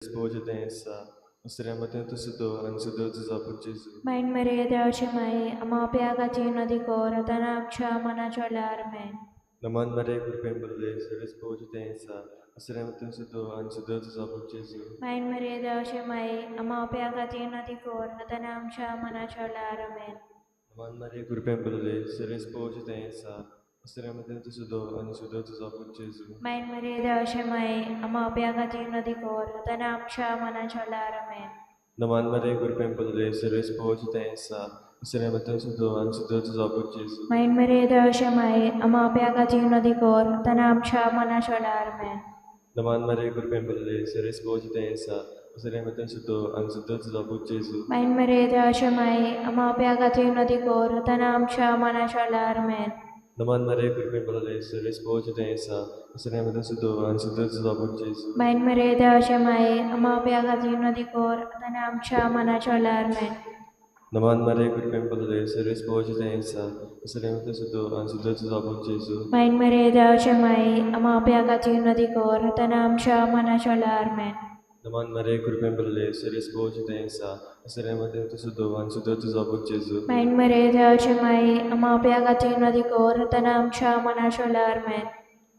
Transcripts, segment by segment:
Esposa Osseremo tu anzi tu Gesù. Mãe Maria देवाची माई आम्हा अपयागाची नदी कर आतां आमच्या मनाच्या वेळार आमेन. Naman Maria कृपेन भरले सर्वेस्पोज तेंसा Osseremo tu anzi tu Gesù. Mãe Maria देवाची माई आम्हा अपयागाची नदी कर आतां आमच्या मनाच्या वेळार आमेन. Naman Maria कृपेन भरले सर्वेस्पोज तेंसा Osseremo tu anzi tu Gesù. Mãe Maria देवाची माई आम्हा अपयागाची नदी कर आतां आमच्या मनाच्या वेळार आमेन. Naman Maria कृपेन भरले सर्वेस्पोज तेंसा Osseremo tu anzi tu Gesù. Mãe Maria देवाची माई आम्हा अपयागाची नदी कर आतां आमच्या मनाच्या वेळार आमेन. Naman Maria कृपेन भरले सर्वेस्पोज तेंसा Osseremo tu anzi tu Gesù. Mãe Maria देवाची माई आम्हा अपयागाची नदी कर आतां आमच्या मनाच्या वेळार आमेन. Naman Maria कृपेन भरले सर्वेस्पोज तेंसा Osseremo tu anzi tu Gesù. Mãe Maria देवाची माई आम्हा अपयागाची नदी कर आतां आमच्या मनाच्या वेळार आमेन. Naman Maria कृपेन भरले सर्वेस्पोज तेंसा Osseremo tu anzi tu Gesù. Mãe Maria देवाची माई आम्हा अपयागाची नदी कर आतां आमच्या मनाच्या वेळार आमेन. Naman Maria कृपेन भरले सर्वेस्पोज तेंसा Osseremo tu anzi tu Gesù. Mãe Maria देवाची माई आम्हा अपयागाची नदी कर आतां आमच्या मनाच्या वेळार आमेन.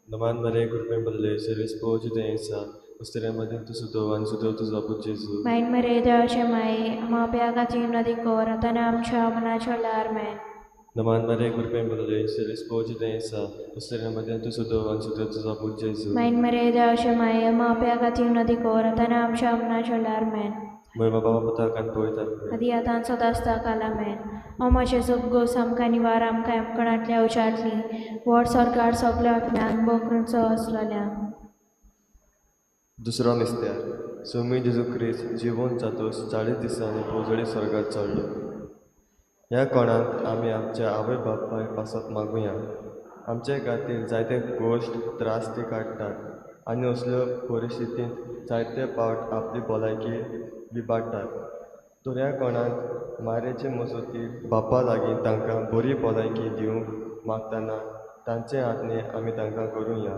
Naman Maria कृपेन भरले सर्वेस्पोज तेंसा Osseremo tu anzi tu Gesù. Mãe Maria देवाची माई आम्हा अपयागाची नदी कर आतां आमच्या मनाच्या वेळार आमेन. Naman Maria कृपेन भरले सर्वेस्पोज तेंसा Osseremo tu anzi tu Gesù. Mãe Maria देवाची माई आम्हा अपयागाची नदी कर आतां आमच्या मनाच्या वेळार आमेन. म्हय बाबा पुताक आनी पवित्र आत्म्याक. आदी आतां सदांच काल आमेन. ओ म्हजें गोस आमकां निवार आमकां आमकणांतल्या उचारली व्हड सरकार सगल्या आत्म्यांक बोकरूचो आसलेल्या. दुसरो मिस्त्यार स्वामी जेजू क्रिस्त जिवन जातोस 40 दिसांनी पोजडी स्वर्गात चडलो. ह्या कोणांत आमी आमच्या आवय बापाय पासत मागुया. आमचे खातीर जायते गोश्ट त्रास ती काडटात आनी असल्यो परिस्थितींत जायते पावट आपली भलायकी बिबाडटात. तर ह्या कोणांत मारेचे मजती बापा लागीं तांकां बरी भलायकी दिवंक मागतना तांचे आज्ञे आमी तांकां करुया.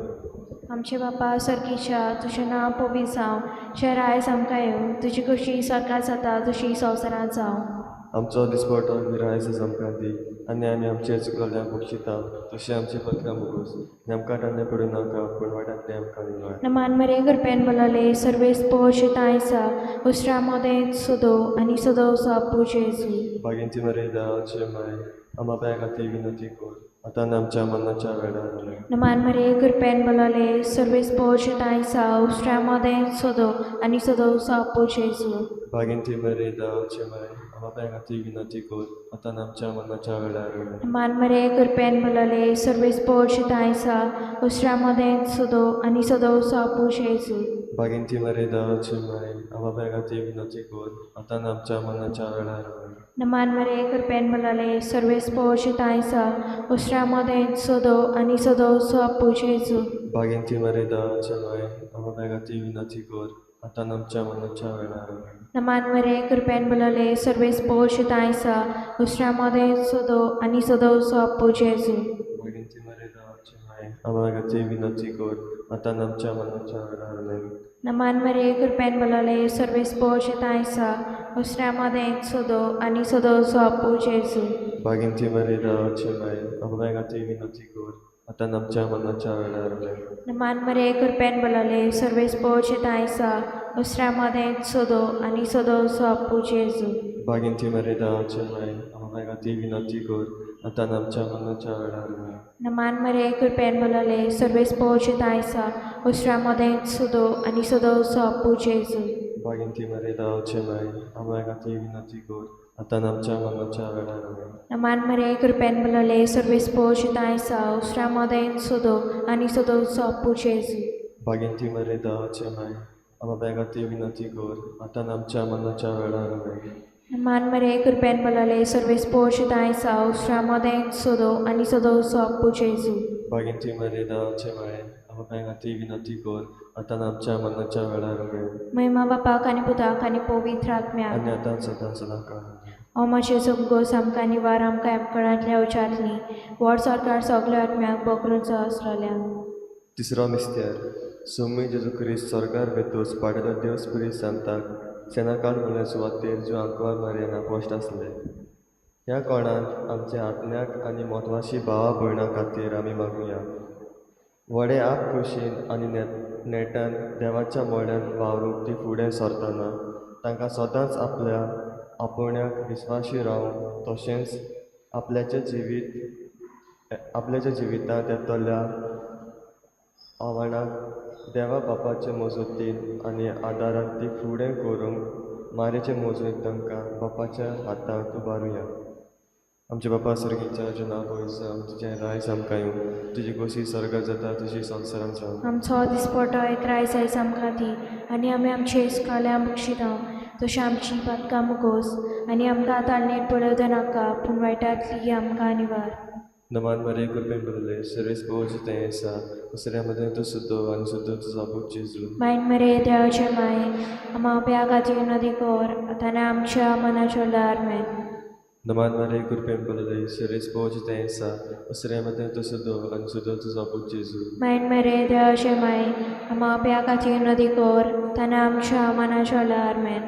आमचे बापा सर्गीच्या तुजें नांव पवित्र जावं, तुजें रायज आमकां येवं, तुजी खोशी स्वर्गात जाता तशी संवसारांत जावं. आमचो दिसपटो गिरायस आमकां दी आनी आमी आमचे चुकलेल्या बक्षिता तशें आमची पत्रां मुगोस आनी आमकां तांणे पडूं नाका पूण वाटांतलें आमकां निवार. नमान मरे कृपेन बोलले सर्वेस पोश तांयसा उसरा मोदें सदो आनी सदो सापू जेजू. बागेंची मरे देवाचे माय आमा पांया खातीर विनंती कर आतां आनी आमच्या मरणाच्या वेळार आमेन. नमान मरे कृपेन बोलले सर्वेस पोश तांयसा उसरा मोदें सदो आनी सदो सापू जेजू. बागेंची मरे देवाचे माय आमा पांया खातीर विनंती कर आतां आनी आमच्या मरणाच्या वेळार आमेन. नमान मरे कृपेन बोलले सर्वेस पोश तांयसा उसरा मोदें सदो आनी सदो सापू जेजू. बागेंची मरे देवाचे माय आमा पांया खातीर विनंती कर आतां आनी आमच्या मरणाच्या वेळार आमेन. नमान मरे कृपेन बोलले सर्वेस पोश तांयसा उसरा मोदें सदो आनी सदो सापू जेजू. बागेंची मरे देवाचे माय आमा पांया खातीर विनंती कर आतां आनी आमच्या मरणाच्या वेळार आमेन. नमान मरे कृपेन बोलले सर्वेस पोश तांयसा उसरा मोदें सदो आनी सदो सापू जेजू. बागेंची मरे देवाचे माय आमा खातीर विनंती कर आतां आनी आमच्या मरणाच्या वेळार आमेन. नमान मरे कृपेन बोलले सर्वेस पोश तांयसा उसरा मोदें सदो आनी सदो सापू जेजू. बागेंची मरे देवाचे माय आमा खातीर विनंती कर आतां आनी आमच्या मरणाच्या वेळार आमेन. नमान मरे कृपेन बोलले सर्वेस पोश तांयसा उसरा मोदें सदो आनी सदो सापू जेजू. बागेंची मरे देवाचे माय आमा खातीर विनंती कर आतां आनी आमच्या मरणाच्या वेळार आमेन. नमान मरे कृपेन बोलले सर्वेस पोश तांयसा उसरा मोदें सदो आनी सदो सापू जेजू. बागेंची मरे देवाचे माय आमा खातीर विनंती कर आतां आनी आमच्या मरणाच्या वेळार आमेन. नमान मरे कृपेन बोलले सर्वेस पोश तांयसा उसरा मोदें सदो आनी सदो सापू जेजू. बागेंची मरे देवाचे माय आमा खातीर विनंती कर आतां आनी आमच्या मरणाच्या वेळार आमेन. नमान मरे कृपेन बोलले सर्वेस पोश तांयसा उसरा मोदें सदो आनी सदो सापू जेजू. बागेंची मरे देवाचे माय आमा खातीर विनंती कर आतां आनी आमच्या मरणाच्या वेळार आमेन. महिमा बापाक आनी पुताक आनी पवित्र आत्म्याक. आनी आतां सदां सदां काळ आमेन. ओ म्हजें गोस आमकां निवार आमकां आमकणांतल्या उचारली व्हड सरकार सगल्या आत्म्याक बोकरूचो आसलेल्या. तिसरो मिस्त्यार सोमी जेजू क्रिस्त स्वर्गार वेतूच पाडेलो देव स्पिरीत सांताक सेनाकाल म्हणल्या सुवातेर ज्यो आंकवार मारियाना पोस्ट आसले. ह्या कोणांत आमच्या आत्म्याक आनी म्हत्वाशी भावा भयणां खातीर आमी मागुया. व्हडे आपखुशीन आनी नेटान देवाच्या मोड्यान वावरूंक ती फुडें सरतना तांकां सदांच आपल्या आपोवण्याक विस्वाशी रावूंक तशेंच आपल्याच्या जिवितांत येतल्या आव्हानाक देवा बापाचे मजतीन आनी आदारान ती फुडें करूंक मारेचे मजून तांकां बापाच्या हातांत उबारुया. आमच्या बापा सर्गीच्या तुजें नांव पवित्र जावं, तुजें रायज आमकां येवं, तुजी खोशी स्वर्गात जाता तशी संवसारांत जावं. आमचो दिसपटो एक रायज आयज आमकां दी आनी आमी आमचे इस्काल्या बक्षिता तशें आमची पातकां मुगोस आनी आमकां ताळणेर पडोवं नाका पूण वायटांतली आमकां निवार. नमान मारिया, कृपेन भरले, सर्वेस प्रभू तें आसा, दुसऱ्या मदें तूं सुद्दां आनी सुद्दां तुजो पूत जेजू. मायन मरे देवाचे माय आमा आपल्या खातीर नदी कर आतां आमच्या मनाच्या दार मेन. नमान मारिया, कृपेन भरले, सर्वेस प्रभू तें आसा, दुसऱ्या मदें तूं सुद्दां आनी सुद्दां तुजो पूत जेजू. मायन मरे देवाचे माय आमा आपल्या खातीर नदी कर आतां आमच्या मनाच्या दार मेन.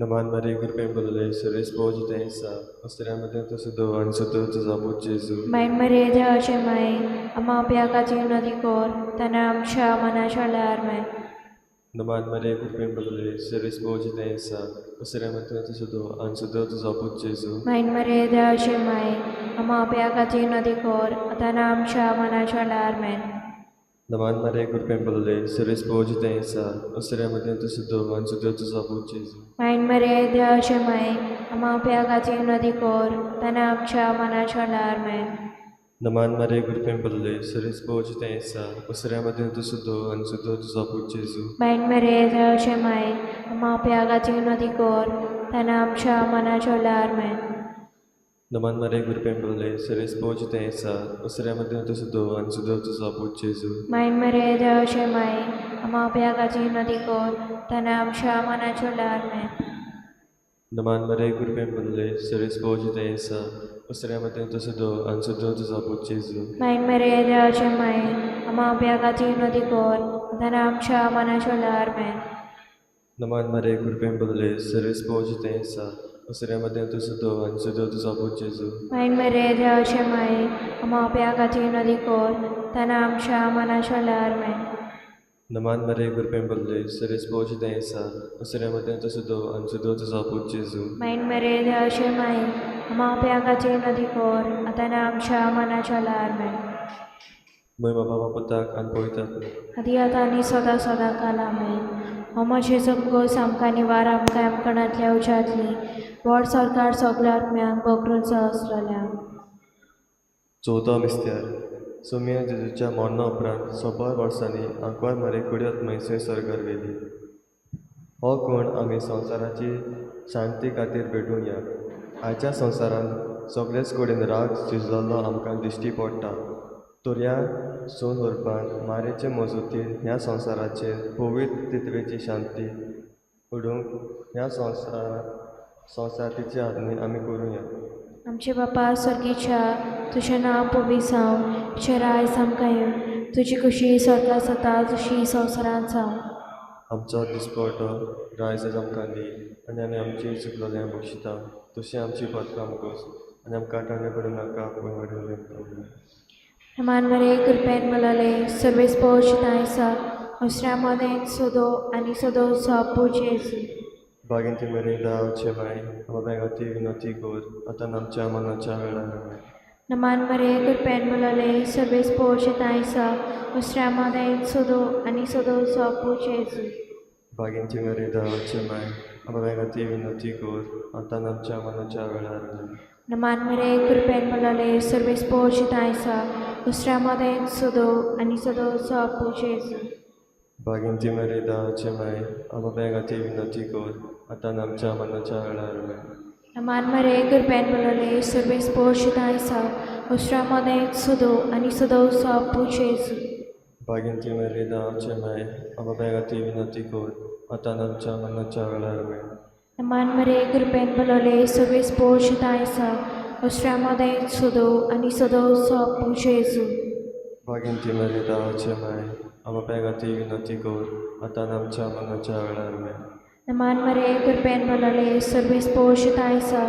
नमान मारिया, कृपेन भरले, सर्वेस प्रभू तें आसा, दुसऱ्या मदें तूं सुद्दां आनी सुद्दां तुजो पूत जेजू. मायन मरे देवाचे माय आमा आपल्या खातीर नदी कर आतां आमच्या मनाच्या दार मेन. नमान मारिया, कृपेन भरले, सर्वेस प्रभू तें आसा, दुसऱ्या मदें तूं सुद्दां आनी सुद्दां तुजो पूत जेजू. मायन मरे देवाचे माय आमा आपल्या खातीर नदी कर आतां आमच्या मनाच्या दार मेन. नमान मारिया, कृपेन भरले, सर्वेस प्रभू तें आसा, दुसऱ्या मदें तूं सुद्दां आनी सुद्दां तुजो पूत जेजू. मायन मरे देवाचे माय आमा आपल्या खातीर नदी कर आतां आमच्या मनाच्या दार मेन. नमान मारिया, कृपेन भरले, सर्वेस प्रभू तें आसा, दुसऱ्या मदें तूं सुद्दां आनी सुद्दां तुजो पूत जेजू. मायन मरे देवाचे माय आमा आपल्या खातीर नदी कर आतां आमच्या मनाच्या दार मेन. नमान मारिया, कृपेन भरले, सर्वेस प्रभू तें आसा, दुसऱ्या मदें तूं सुद्दां आनी सुद्दां तुजो पूत जेजू. मायन मरे देवाचे माय आमा आपल्या खातीर नदी कर आतां आमच्या मनाच्या दार मेन. नमान मारिया, कृपेन भरले, सर्वेस प्रभू तें आसा, दुसऱ्या मदें तूं सुद्दां आनी सुद्दां तुजो पूत जेजू. मायन मरे देवाचे माय आमा आपल्या खातीर नदी कर आतां आमच्या मनाच्या दार मेन. नमान मारिया, कृपेन भरले, सर्वेस प्रभू तें आसा, दुसऱ्या मदें तूं सुद्दां आनी सुद्दां तुजो पूत जेजू. मायन मरे देवाचे माय आमा आपल्या खातीर नदी कर आतां आमच्या मनाच्या दार मेन. नमान मारिया, कृपेन भरले, सर्वेस प्रभू तें आसा, दुसऱ्या मदें तूं सुद्दां आनी सुद्दां तुजो पूत जेजू. मायन मरे देवाचे माय आमा आपल्या खातीर नदी कर आतां आमच्या मनाच्या दार मेन. म्हय बाबा पुताक आनी पवित्र आत्म्याक. आदी आतां आनी सदां सदां काल आमेन. हो म्हजें जमगोस आमकां निवार आमकां आमकणांतल्या उज्यांतली व्हड सरकार सगल्या आत्म्यांक बगरून सहस्रल्या. चवथो मिस्त्यार. सोमिया जेजूच्या मरणा उपरांत सोबार वर्सांनी आंकवार मारी कुड्यात म्हैसूर स्वर्गार गेली. हो कोण आमी संवसाराची शांती खातीर भेटुया. आयच्या संवसारांत सगळेच कडेन राग शिजलेलो आमकां दिश्टी पडटा. तर ह्या सोन उरपान मारेचे मजतीन ह्या संवसाराचेर पवित्र तितवेची शांती उडोवंक ह्या संवसाराची आदमी आमी करुया. आमचे बापा सर्गीच्या तुजें नांव पवित्र जावं, तुजें रायज आमकां येवं, तुजी खुशी स्वर्गात जाता तशी संवसारांत जावं. आमचो दिसपटो रायज आयज आमकां दी आनी आमी आमची चुकलोल्या बक्षिता तशी आमची पदकां मुगोस आनी आमकां टाळणे पडूं नाका पूण वाडून. मान मरे कृपेन मलले सर्वेस पोश आसा दुसऱ्या मदें सदो आनी सदो सपू जेजू. बागेंती मरे दावचे माय बाबा खातीर विनोती कर आतां आमच्या मनाच्या वेळार. नमान मरे कृपेन मलले सर्वेस पोश आसा दुसऱ्या मदें सदो आनी सदो सपू जेजू. बागेंती मरे दावचे माय बाबा खातीर विनोती कर आतां आमच्या मनाच्या वेळार. नमान मरे कृपेन मलले सर्वेस पोश आसा दुसऱ्या मदें सदो आनी सदो सपू जेजू. बागेंती मरे दावचे माय बाबा खातीर विनोती कर आतां आमच्या मनाच्या वेळार. नमान मरे कृपेन मलले सर्वेस पोश आसा दुसऱ्या मदें सदो आनी सदो सपू जेजू. बागेंती मरे दावचे माय बाबा खातीर विनोती कर आतां आमच्या मनाच्या वेळार. नमान मरे कृपेन मलले सर्वेस पोश आसा दुसऱ्या मदें सदो आनी सदो सपू जेजू. बागेंती मरे दावचे माय आमच्या खातीर विनंती कर आतां आमच्या मरणाच्या वेळार आमेन. मान मरे कृपेन भरलेले सर्वेस पोषित आसा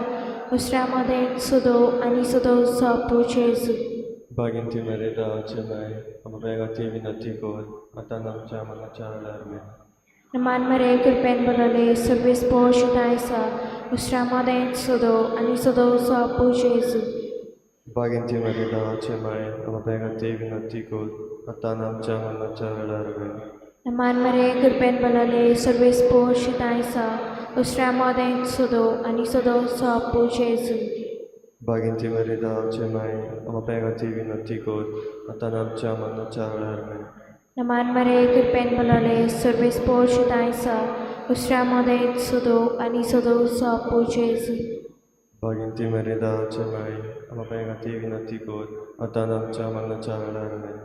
दुसऱ्या मदें सुदो आनी सुदो सोपो जेजू. भागिंती मरे देवाचे माय आमच्या खातीर विनंती कर आतां आमच्या मरणाच्या वेळार आमेन. मान मरे कृपेन भरलेले सर्वेस पोषित आसा दुसऱ्या मदें सुदो आनी सुदो सोपो जेजू. भागिंती मरे देवाचे माय आमच्या खातीर विनंती कर आतां आमच्या मरणाच्या वेळार आमेन. मान मरे कृपेन भरलेले सर्वेस पोषित आसा दुसऱ्या मदें सुदो आनी सुदो सोपो जेजू. भागिंती मरे देवाचे माय आमच्या खातीर विनंती कर आतां आमच्या मरणाच्या वेळार आमेन. मान मरे कृपेन भरलेले सर्वेस पोषित आसा दुसऱ्या मदें सुदो आनी सुदो सोपो जेजू. भागिंती मरे देवाचे माय आमच्या खातीर विनंती कर आतां आमच्या मरणाच्या वेळार आमेन.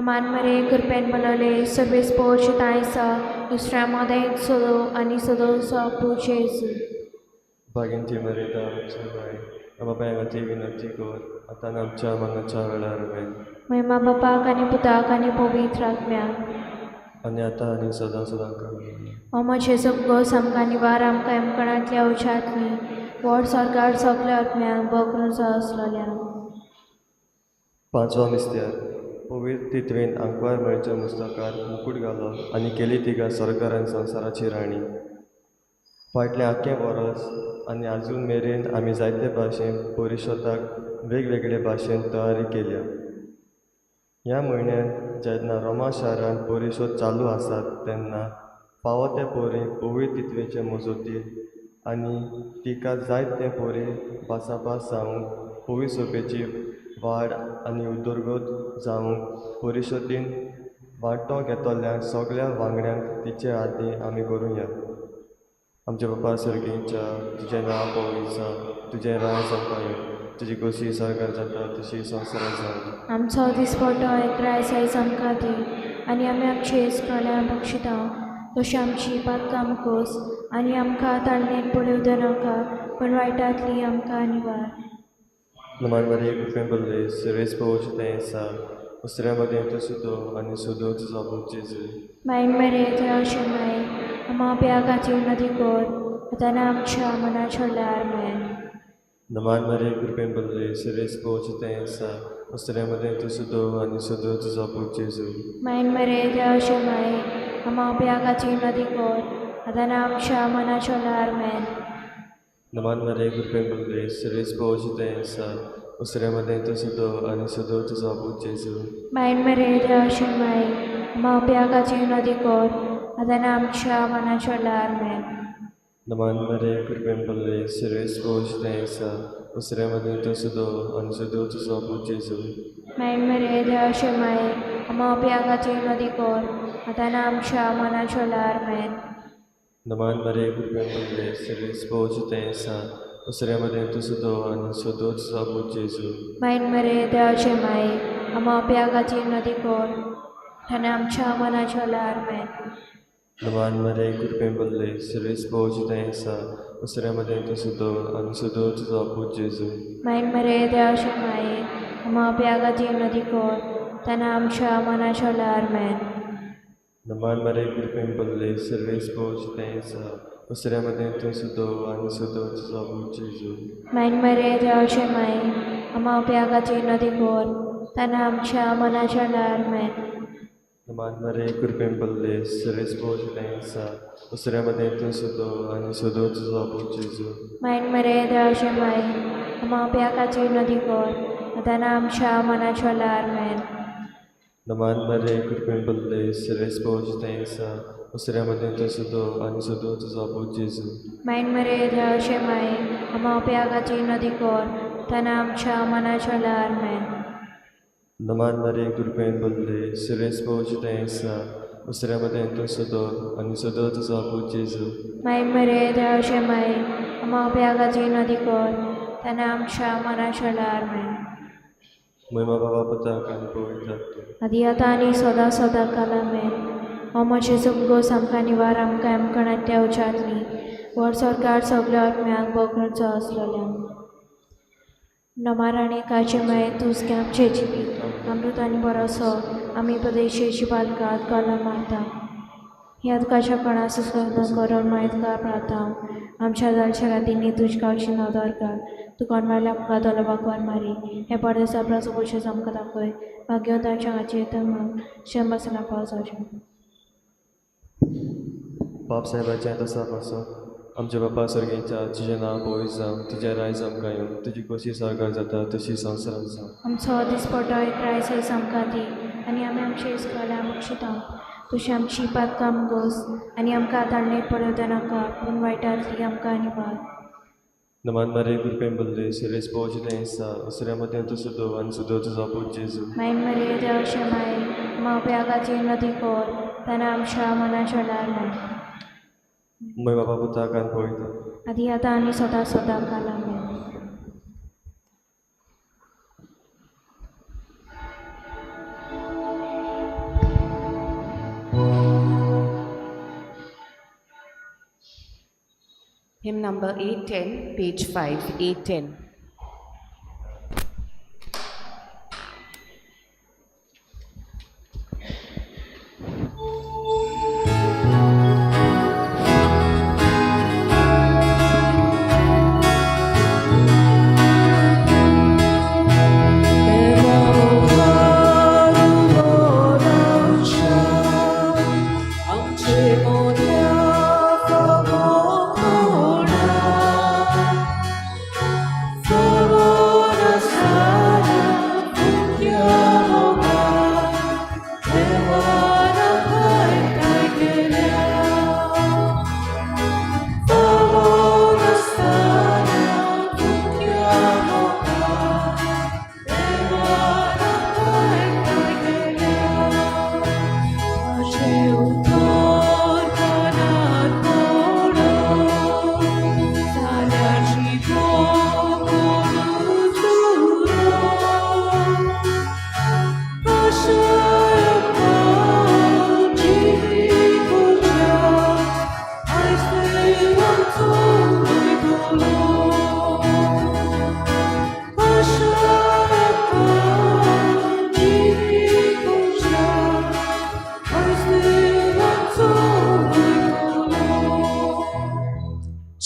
मान मरे कृपेन भरलेले सर्वेस पोषित आसा दुसऱ्या मदें सुदो आनी सुदो सोपो जेजू. भागिंती मरे देवाचे माय आमच्या खातीर विनंती कर आतां आमच्या मरणाच्या वेळार आमेन. महिमा बापाक आनी पुताक आनी पवित्र आत्म्याक आनी आतां आनी सदां सदां काळ. ओ म्हजें गोस आमकां निवार आमकां एमकणांतल्या उशांतली व्हड सरकार सगल्या आत्म्यांक बकरून आसलेल्या. पांचवो मिस्त्यार पवित्र तितवेन आंकवार मेळच्या मुस्तकार मुकूट घालो आनी केली तिका सरकार आनी संवसाराची राणी. फाटलें आख्खें वरस आनी आजून मेरेन आमी जायते भाशेन परिशदाक वेगवेगळे भाशेन तयारी केल्या. ह्या म्हयन्यांत जेन्ना रोमा शारांत परिशद चालू आसात तेन्ना फावो ते परी पवित्र तितवेचे मजतीन आनी तिका जाय ते परी भासाभास जावंक पवित्र सभेची वाड आनी उदरगत जावंक परिशदेन वांटो घेतल्या सगळ्या वांगड्यांक तिचे आदीं आमी करुया. आमच्या बापा सर्गीच्या तुजें नांव पवित्र जावं, तुजें राज आमकां येवं, तुजी खोशी सरकार जाता तशी संवसारांत जावं. आमचो दिसपटो एकराय सायज आमकां दी आनी आमी आमचे इस्कोल्या बक्षिता तशी आमची पातकां कोस आनी आमकां ताळणेत पडूं नाका पूण वायटांतली आमकां निवार. नमान मारिये कृपेन भरले सर्वेस प्रभू तें आसा दुसऱ्या मदें तूं सुदो आनी सुदो तुजो पूत जेजू. माय मरे देवाचे माय आमा प्या खातीर नदी कर आतां आमच्या मनाच्या वेळार आमेन. नमान मारिये कृपेन भरले सर्वेस प्रभू तें आसा दुसऱ्या मदें तूं सुदो आनी सुदो तुजो पूत जेजू. माय मरे देवाचे माय आमा प्या खातीर नदी कर आतां आमच्या मनाच्या वेळार आमेन. नमान मारिये कृपेन भरले सर्वेस प्रभू तें आसा दुसऱ्या मदें तूं सुदो आनी सुदो तुजो पूत जेजू. माय मरे देवाचे माय आमा प्या खातीर नदी कर आतां आमच्या मनाच्या वेळार आमेन. नमान मारिये कृपेन भरले सर्वेस प्रभू तें आसा दुसऱ्या मदें तूं सुदो आनी सुदो तुजो पूत जेजू. माय मरे देवाचे माय आमा प्या खातीर नदी कर आतां आमच्या मनाच्या वेळार आमेन. नमान मारिये कृपेन भरले सर्वेस प्रभू तें आसा दुसऱ्या मदें तूं सुदो आनी सुदो तुजो पूत जेजू. माय मरे देवाचे माय आमा प्या खातीर नदी कर आनी आमच्या मनाच्या वेळार आमेन. नमान मारिये कृपेन भरले सर्वेस प्रभू तें आसा दुसऱ्या मदें तूं सुदो आनी सुदो तुजो पूत जेजू. माय मरे देवाचे माय आमा प्या खातीर नदी कर आनी आमच्या मनाच्या वेळार आमेन. नमान मारिये कृपेन भरले सर्वेस प्रभू तें आसा दुसऱ्या मदें तूं सुदो आनी सुदो तुजो पूत जेजू. माय मरे देवाचे माय आमा प्या खातीर नदी कर आनी आमच्या मनाच्या वेळार आमेन. नमान मारिये कृपेन भरले सर्वेस प्रभू तें आसा दुसऱ्या मदें तूं सुदो आनी सुदो तुजो पूत जेजू. माय मरे देवाचे माय आमा प्या खातीर नदी कर आनी आमच्या मनाच्या वेळार आमेन. नमान मारिये कृपेन भरले सर्वेस प्रभू तें आसा दुसऱ्या मदें तूं सुदो आनी सुदो तुजो पूत जेजू. माय मरे देवाचे माय आमा प्या खातीर नदी कर आनी आमच्या मनाच्या वेळार आमेन. नमान मारिये कृपेन भरले सर्वेस प्रभू तें आसा दुसऱ्या मदें तूं सुदो आनी सुदो तुजो पूत जेजू. माय मरे देवाचे माय आमा प्या खातीर नदी कर आनी आमच्या मनाच्या वेळार आमेन. महिमा बाबा पुताक आनी पवित्र आत्म्याक. आदी आतां आनी सदां सदां काल आमेन. ओ म्हजें गोस आमकां निवार आमकां एमकणांतल्या उचारली व्हड सरकार सगल्या आत्म्यांक बकरूचो आसलेल्या. नमाराणे काचे माये तूं आमचे जिवीत अमृत आनी बरोसो आमी प्रदेशेची बालकात कला मारता. ह्या तुकाच्या कोणा सुसर्ण करून मायतकार प्रार्थना आमच्या जालच्या रातींनी तुज गांवची नदर घाल. तुका वयल्या आमकां दोलो बाकवान मारी हे परदेसा प्राचो पयशे आमकां दाखय भाग्यवंत आमच्या हाचेर म्हणून शंबर सणा पावस जावचें. बाप साहेबाचें तसा पासो आमच्या बापा सर्गेच्या तुजें नांव पवित्र जावं, तुजें रायज आमकां येवं, तुजी खोशी स्वर्गार जाता तशी संवसारांत जावं. आमचो दिसपटो एक रायस आयज आमकां दी आनी आमी आमचे इस्कोला बक्षिता तशी आमची पातकां गोस आनी आमकां ताळणेक पडोवं नाका पूण वायटांतली आमकां निवार. नमान मारे कृपेन बदले सिरेस पोवचे तें आसा उसऱ्या मदें तूं सुदो आनी सुदो तुजो पूत जेजू. मायन मरे देवाचे माय मावप्यागाची नदी कोर ताणें आमच्या मनाच्या ल्हार माय. मुंबय बाबा पुताक आनी पवित्र आदी आतां आनी सदां सदां काल आमेन. Hymn number 810, page 5, 810.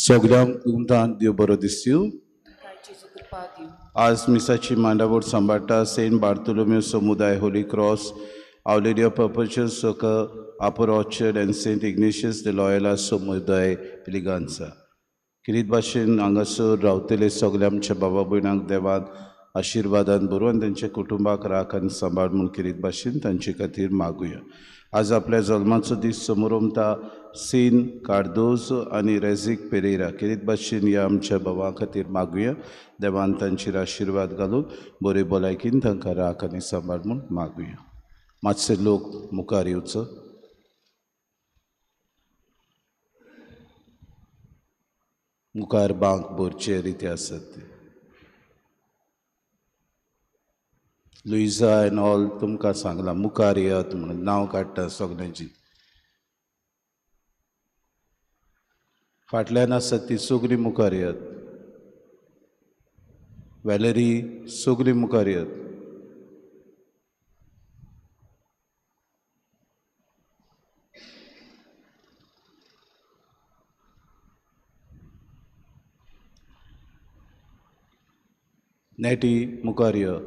सगळ्यांक तुमकां देव बरो दिसू. आज मिसाची मांडावळ सांबाळटा सेंट बार्तोलोम्यो समुदाय Holy Cross, Our Lady of Perpetual Succour, Upper Orchard and Saint Ignatius de Loyola समुदाय पिलिगांचा. किरीत भाशेन हांगासर रावतले सगल्या आमच्या बाबा भयणांक देवान आशिर्वादान बरोवन आनी तेंच्या कुटुंबाक राख आनी सांबाळ म्हूण किरीत भाशेन तांचे खातीर मागुया. आज आपल्या जल्माचो दीस समोरमता सीन कार्दोज आनी रेजीक पेरेरा किरीत भाशेन ह्या आमच्या बाबा खातीर मागुया. देवान तांचेर आशिर्वाद घालून बरे भलायकीन तांकां राख आनी सांबाळ म्हूण मागुया. मातशे लोक मुखार येवचो. मुखार बांक भरचे रिते आसत ते. लुइजा एन ऑल तुमकां सांगलां मुखार येयात म्हणून नांव काडटा सगल्यांची. फाटल्यान आसत ती सगळीं मुखार येयात. वॅलरी सगळीं मुखार येयात. नेटी मुखार यो.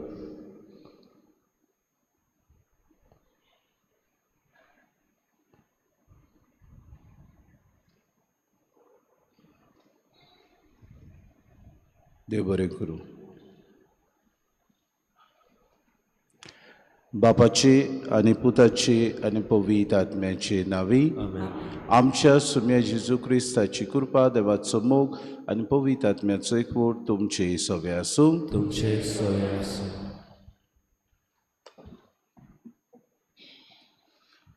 देव बरें करूं. बापाची आनी पुताची आनी पवित्र आत्म्याची नांवी आमच्या सुम्या जेजू क्रिस्ताची कृपा, देवाचो मोग आनी पवित्र आत्म्याचो एकवट तुमचे सगळे आसूं. तुमचे सगळे आसूं.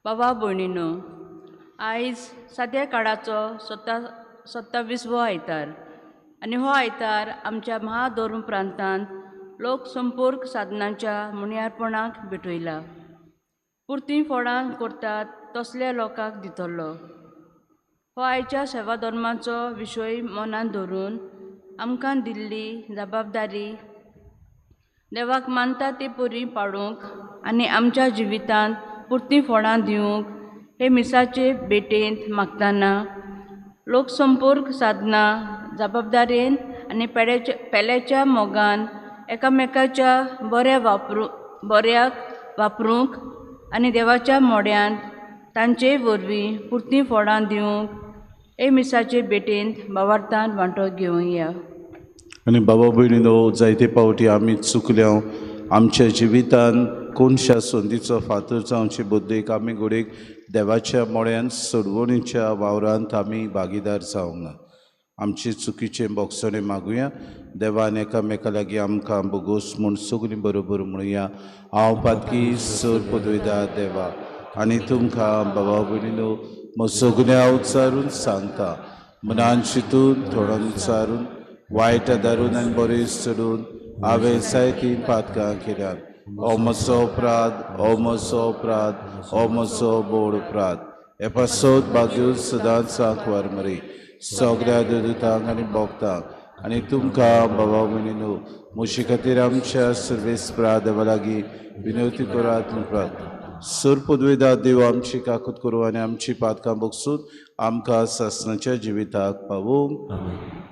बाबा भयणीनो, आयज साद्या काळाचो 27वो आयतार आनी हो आयतार आमच्या महाधर्म प्रांतांत लोकसंपर्क साधनांच्या मुनियारपणाक भेटयला. पुरतीं फळां करतात तसल्या लोकांक दितलो. हो आयच्या सेवा धर्माचो विशय मनांत धरून आमकां दिल्ली जबाबदारी देवाक मानता ती पुरी पाडूंक आनी आमच्या जिवितांत पुरतीं फळां दिवंक हे मिसाचे भेटेंत मागतना लोकसंपर्क साधना जबाबदारेन आनी पेड्याच्या पेल्याच्या मोगान एकामेकाच्या बऱ्या वापरू बऱ्याक वापरूंक आनी देवाच्या मोड्यांत तांचे वरवीं पुरतीं फळां दिवंक हे मिसाचे भेटेंत भावार्थान वांटो घेवया. आनी बाबा भयणीनो, जायते फावटी आमी चुकल्या आमच्या जिवितान कोणशा संदीचो फातर जावचे बदलेक आमी घडयेक देवाच्या मोड्यान सोडवणीच्या वावरांत आमी भागीदार जावंक ना. आमचे चुकीचे बोगसणे मागुया. देवान एकामेका लागीं आमकां बोगोस म्हूण सगळीं बरोबर म्हणुया. हांव पातकी सर पदवेदार देवा आनी तुमकां बाबा भयणीनो मग सगळ्या उच्चारून सांगता, मनान चिंतून थोडोन उच्चारून वायट धरून आनी बरें चडून हांवें जायतीं पातकां केल्यात. हो म्हजो अपराध, हो म्हजो अपराध, हो म्हजो बोड अपराध. हे पासत भाग्यो सदांच सांकवार मरे सगळ्या दुतांक आनी भोगतांक आनी तुमकां बाबा भयणीनो म्हजे खातीर आमच्या सर्वेस्परा देवा लागीं विनवती करात म्हण. सर पदवेदार देव आमची काकूत करूं आनी आमची पातकां बगसून आमकां सासणाच्या जिविताक पावोवंक.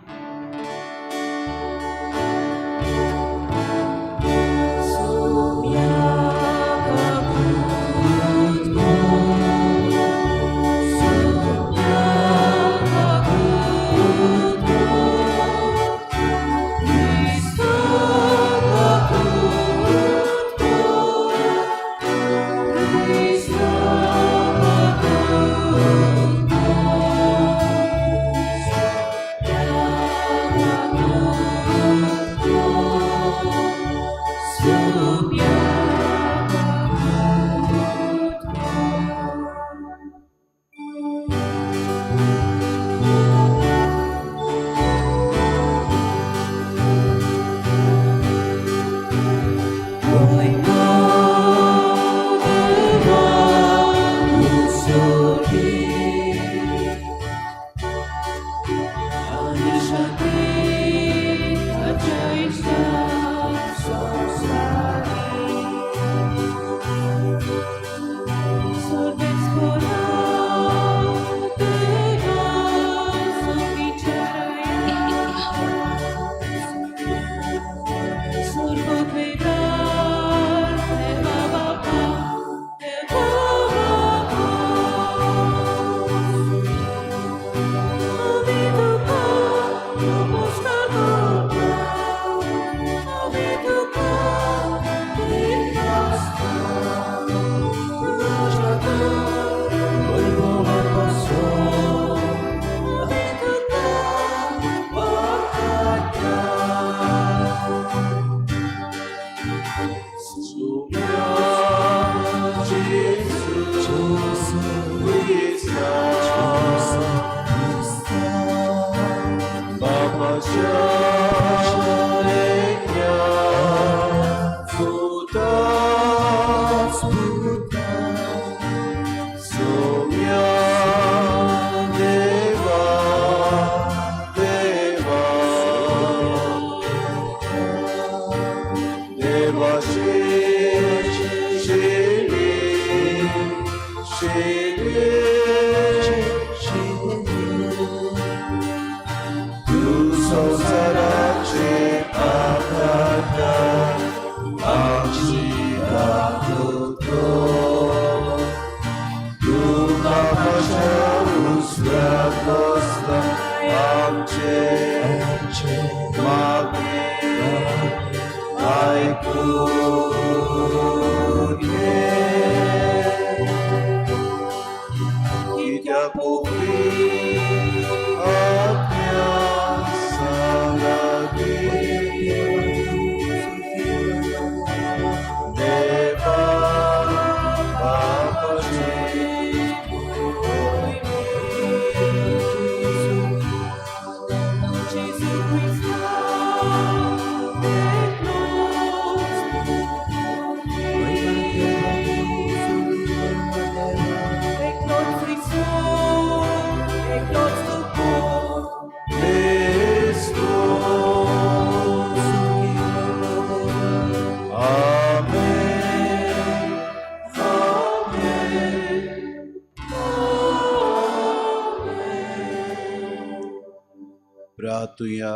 प्रातुया.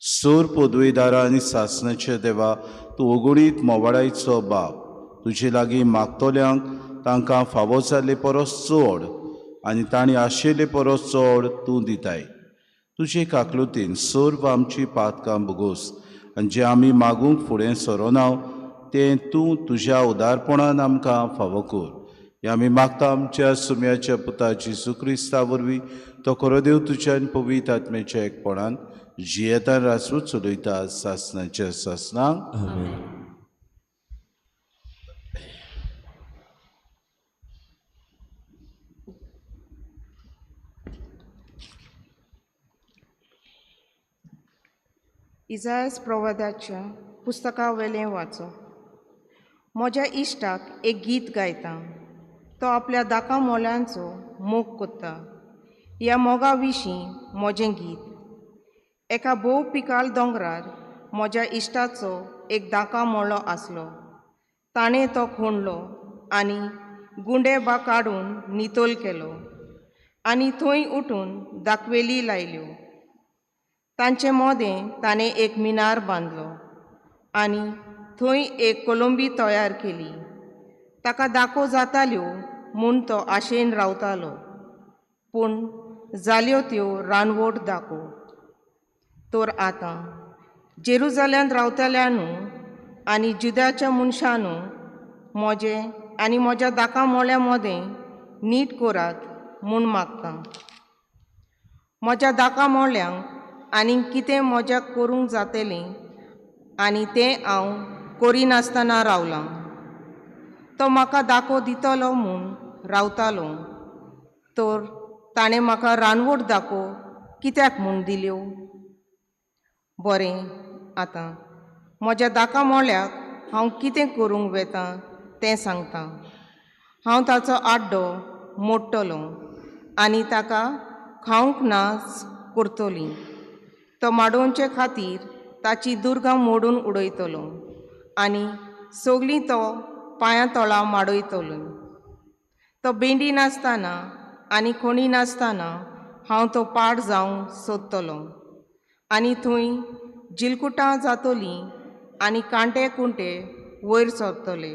सोर पदवेदारा आनी सासणाचे देवा, तूं अगुणीत मोवाळायचो बाप, तुजे लागीं मागतल्यांक तांकां फावो जाल्ले परस चड आनी तांणी आशिल्ले परस चड तूं दिताय. तुजे काकलुतीन सर्व आमची पातकां भोगोस आनी जें आमी मागूंक फुडें सरोना तें तूं तुज्या उदारपणान आमकां फावो कर. हें आमी मागता आमच्या सुम्याच्या पुता जेजू क्रिस्ता वरवीं, तो खरो देव तुज्या आनी पवित्र आत्म्याच्या एकपणान जियेता रासू चलयता सासणाच्या सासणाक. आमेन. इजायस प्रवादाच्या पुस्तका वेलें वाचो. म्हज्या इश्टाक एक गीत गायता, तो आपल्या दाका मोल्यांचो मोग कोत्ता. ह्या मोगा विशीं म्हजें गीत. एका भोव पिकाल दोंगरार म्हज्या इश्टाचो एक दाका मोळो आसलो. ताणें तो खोंडलो आनी गुंडे बा काडून नितोल केलो आनी थंय उठून दाखवेली लायल्यो. तांचे मोदें ताणें एक मिनार बांदलो आनी थंय एक कोलंबी तयार केली. ताका दाको जाताल्यो म्हूण तो आशेन रावतालो, पूण जाल्यो त्यो रानवट दाको. तर आतां जेरुजाल्यांत रावतल्यानू आनी जुद्याच्या मनशानू म्हजें आनी म्हज्या दाका मोळ्या मोदें नीट करात म्हूण मागता. म्हज्या दाका मोळ्यांक आनी कितें म्हज्या करूंक जातलें आनी तें हांव करिनासतना रावलां. तो म्हाका दाको दितलो म्हूण रावतालो, तर ताणें म्हाका रानवट दाको कित्याक म्हूण दिल्यो? बरें, आतां म्हज्या दाका मोल्याक हांव कितें करूंक वेता तें सांगता. हांव ताचो आड्डो मोडटलो आनी ताका खावंक नाच करतली. तो माडोवचे खातीर ताची दुर्गां मोडून उडयतलो आनी सगलीं तो पांयां तोळां माडयतलो. तो बेंडी नासतना आनी कोणी नासतना हांव तो पाड जावंक सोदतलो आनी थंय जिलकुटां जातलीं आनी कांटे कुंटे वयर सरतले.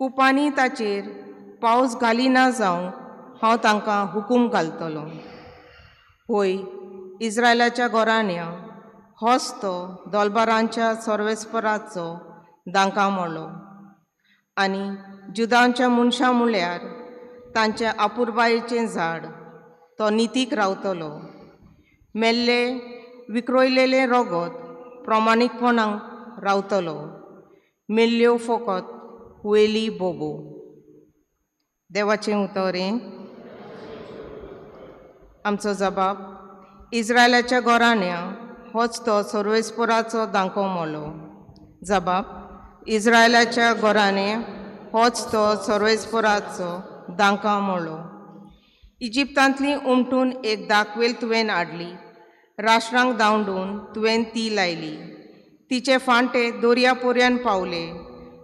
कुपांनी ताचेर पावस घालिना जावंक हांव तांकां हुकूम घालतलो. होय, इस्रायलाच्या घराण्या, होच तो दोलबारांच्या सर्वेस्पराचो दांका मोडलो आनी जुदांच्या मनशां म्हळ्यार तांच्या आपुरबायेचें झाड, तो नितीक रावतलो. मेल्ले विक्रोयलेलें रोगत प्रमाणीकपणाक रावतलो. मेल्ल्यो फकत हुयेली बोबो. देवाचें उतर हें. आमचो जबाब इस्रायलाच्या घराण्या, होच तो सर्वेस्पराचो दांको मोलो. जबाब इस्रायलाच्या घराण्या, होच तो सर्वेस्पराचो दांका मोलो. इजिप्तांतली उमटून एक दाखवेल तुवें हाडली, राष्ट्रांक धांवडून तुवें ती लायली. तिचे फांटे दर्या पोरयान पावले,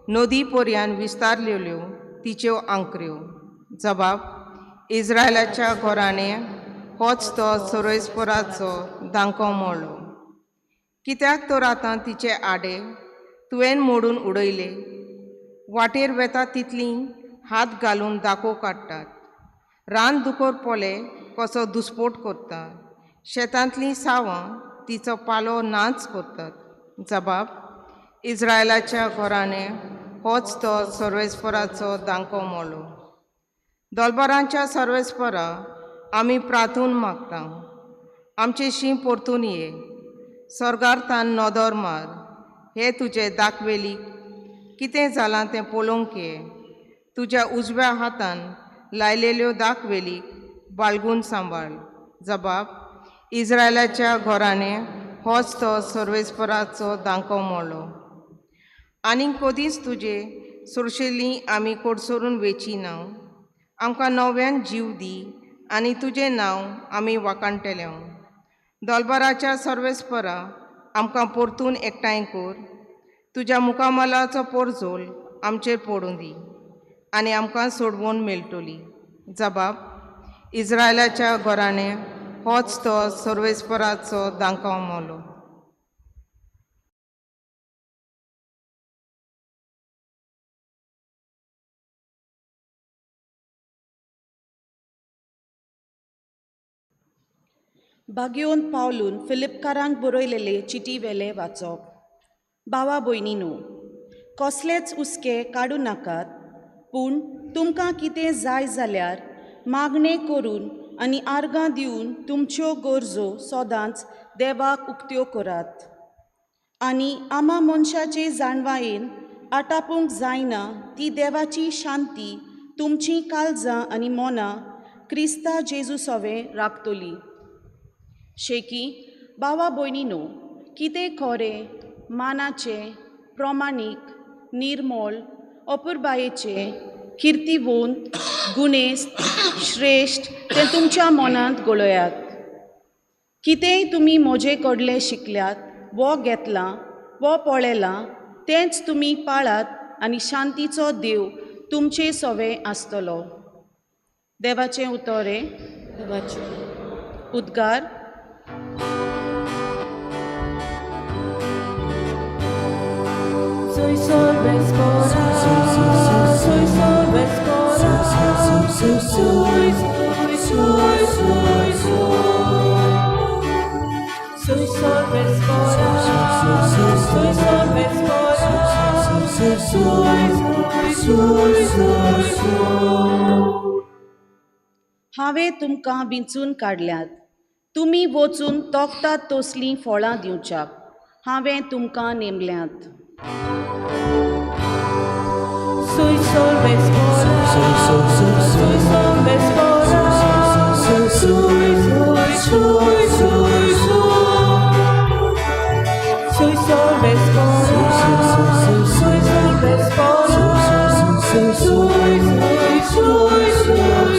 नदी पोरयान विस्तारलेल्यो तिच्यो आंकऱ्यो. जबाब इस्रायलाच्या घराण्या, होच तो सर्वेस्पराचो दांको मोडलो. कित्याक तर आतां तिचे आडे तुवें मोडून उडयले, वाटेर वेता तितलीं हात घालून दाको काडटात. रान दुकोर पोले कसो दुस्पोट करता, शेतांतलीं सावां तिचो पालो नाच करतात. जबाब इस्रायलाच्या घराण्या, होच तो सर्वेस्पराचो दांको मोडलो. दोलबारांच्या सर्वेस्परा आमी प्रार्थून मागता, आमचे शीं परतून ये. स्वर्गार तान नदर मार, हे तुजे दाखवेली कितें जालां तें पळोवंक ये. तुज्या उजव्या हातान लायलेल्यो दाखवेली बाळगून सांबाळ. जबाब इस्रायलाच्या घराण्या, होच तो सर्वेस्पराचो दांको मोडलो. आनीक कदींच तुजे सुरशेली आमी कोडसरून वेची ना. आमकां नव्यान जीव दी आनी तुजें नांव आमी वाखाणटले. दोलबाराच्या सर्वेस्परा आमकां परतून एकठांय कर. तुज्या मुखामलाचो पोरजोल आमचेर पडूं दी आनी आमकां सोडवून मेळटली. जबाब इस्रायलाच्या घराण्या, होच तो सर्वेस्पराचो दांको मोलो. बागयोन पावलून फिलिपकारांक बरयलेले चिटी वेले वाचप. बावा भयणीनो, कसलेच हुस्के काडूं नाकात, पूण तुमकां कितें जाय जाल्यार मागणें करून आनी आर्गां दिवन तुमच्यो गरजो सदांच देवाक उक्त्यो करात. आनी आमा मनशाचे जाणवायेन आटापूंक जायना ती देवाची शांती तुमचीं काळजां आनी मनां क्रिस्ता जेजू सवें राखतली. शेकी बावा भयणीनो, कितें खरें, मानाचें, प्रमाणीक, निर्मोल, अपुरबायेचें, किर्तिवंत, गुणेस्त, श्रेश्ठ तें तुमच्या मनांत गळयात. कितेंय तुमी म्हजे कडलें शिकल्यात वो घेतलां वो पळयलां तेंच तुमी पाळात आनी शांतीचो देव तुमचे सवें आसतलो. देवाचें उतर हें. उद्गार. Soy sorvespora, soy sorvespora, soy, soy, soy, soy, soy sorvespora, soy sorvespora, soy, soy, soy, soy. हांवें तुमकां विंचून काडल्यात, तुमी वचून तोखतात तसलीं फळां दिवच्याक हांवें तुमकां नेमल्यांत. Soy sorvespora, soy sorvespora, soy, soy, soy, soy, soy sorvespora, soy sorvespora, soy, soy, soy, soy,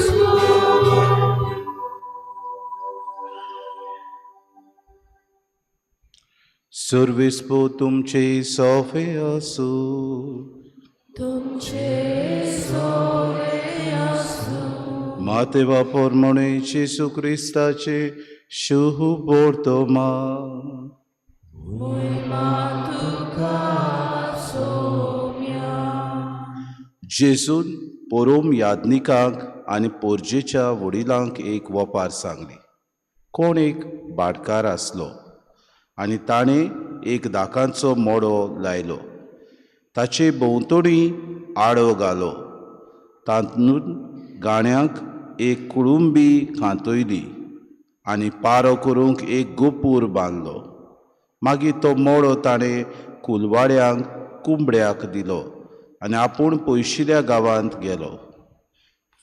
soy. सर्वेस्पो तुमचे सोफे आसूं. तुमचे सोवे आसूं. माते बापोर म्हणे जेजू क्रिस्ताचे शुभ वर्तमान. जेजून पोरोम याज्ञिकांक आनी पोरजेच्या वडिलांक एक वपार सांगली. कोण एक भाटकार आसलो आनी ताणें एक दाकांचो मोडो लायलो, ताचे भोंवतणी आडो घालो, तातूंत गाण्यांक एक कुळुंबी खांतयली आनी पारो करूंक एक गोपूर बांदलो. मागीर तो मोडो ताणें कुलवाड्यांक कुंबड्याक दिलो आनी आपूण पयशिल्या गांवांत गेलो.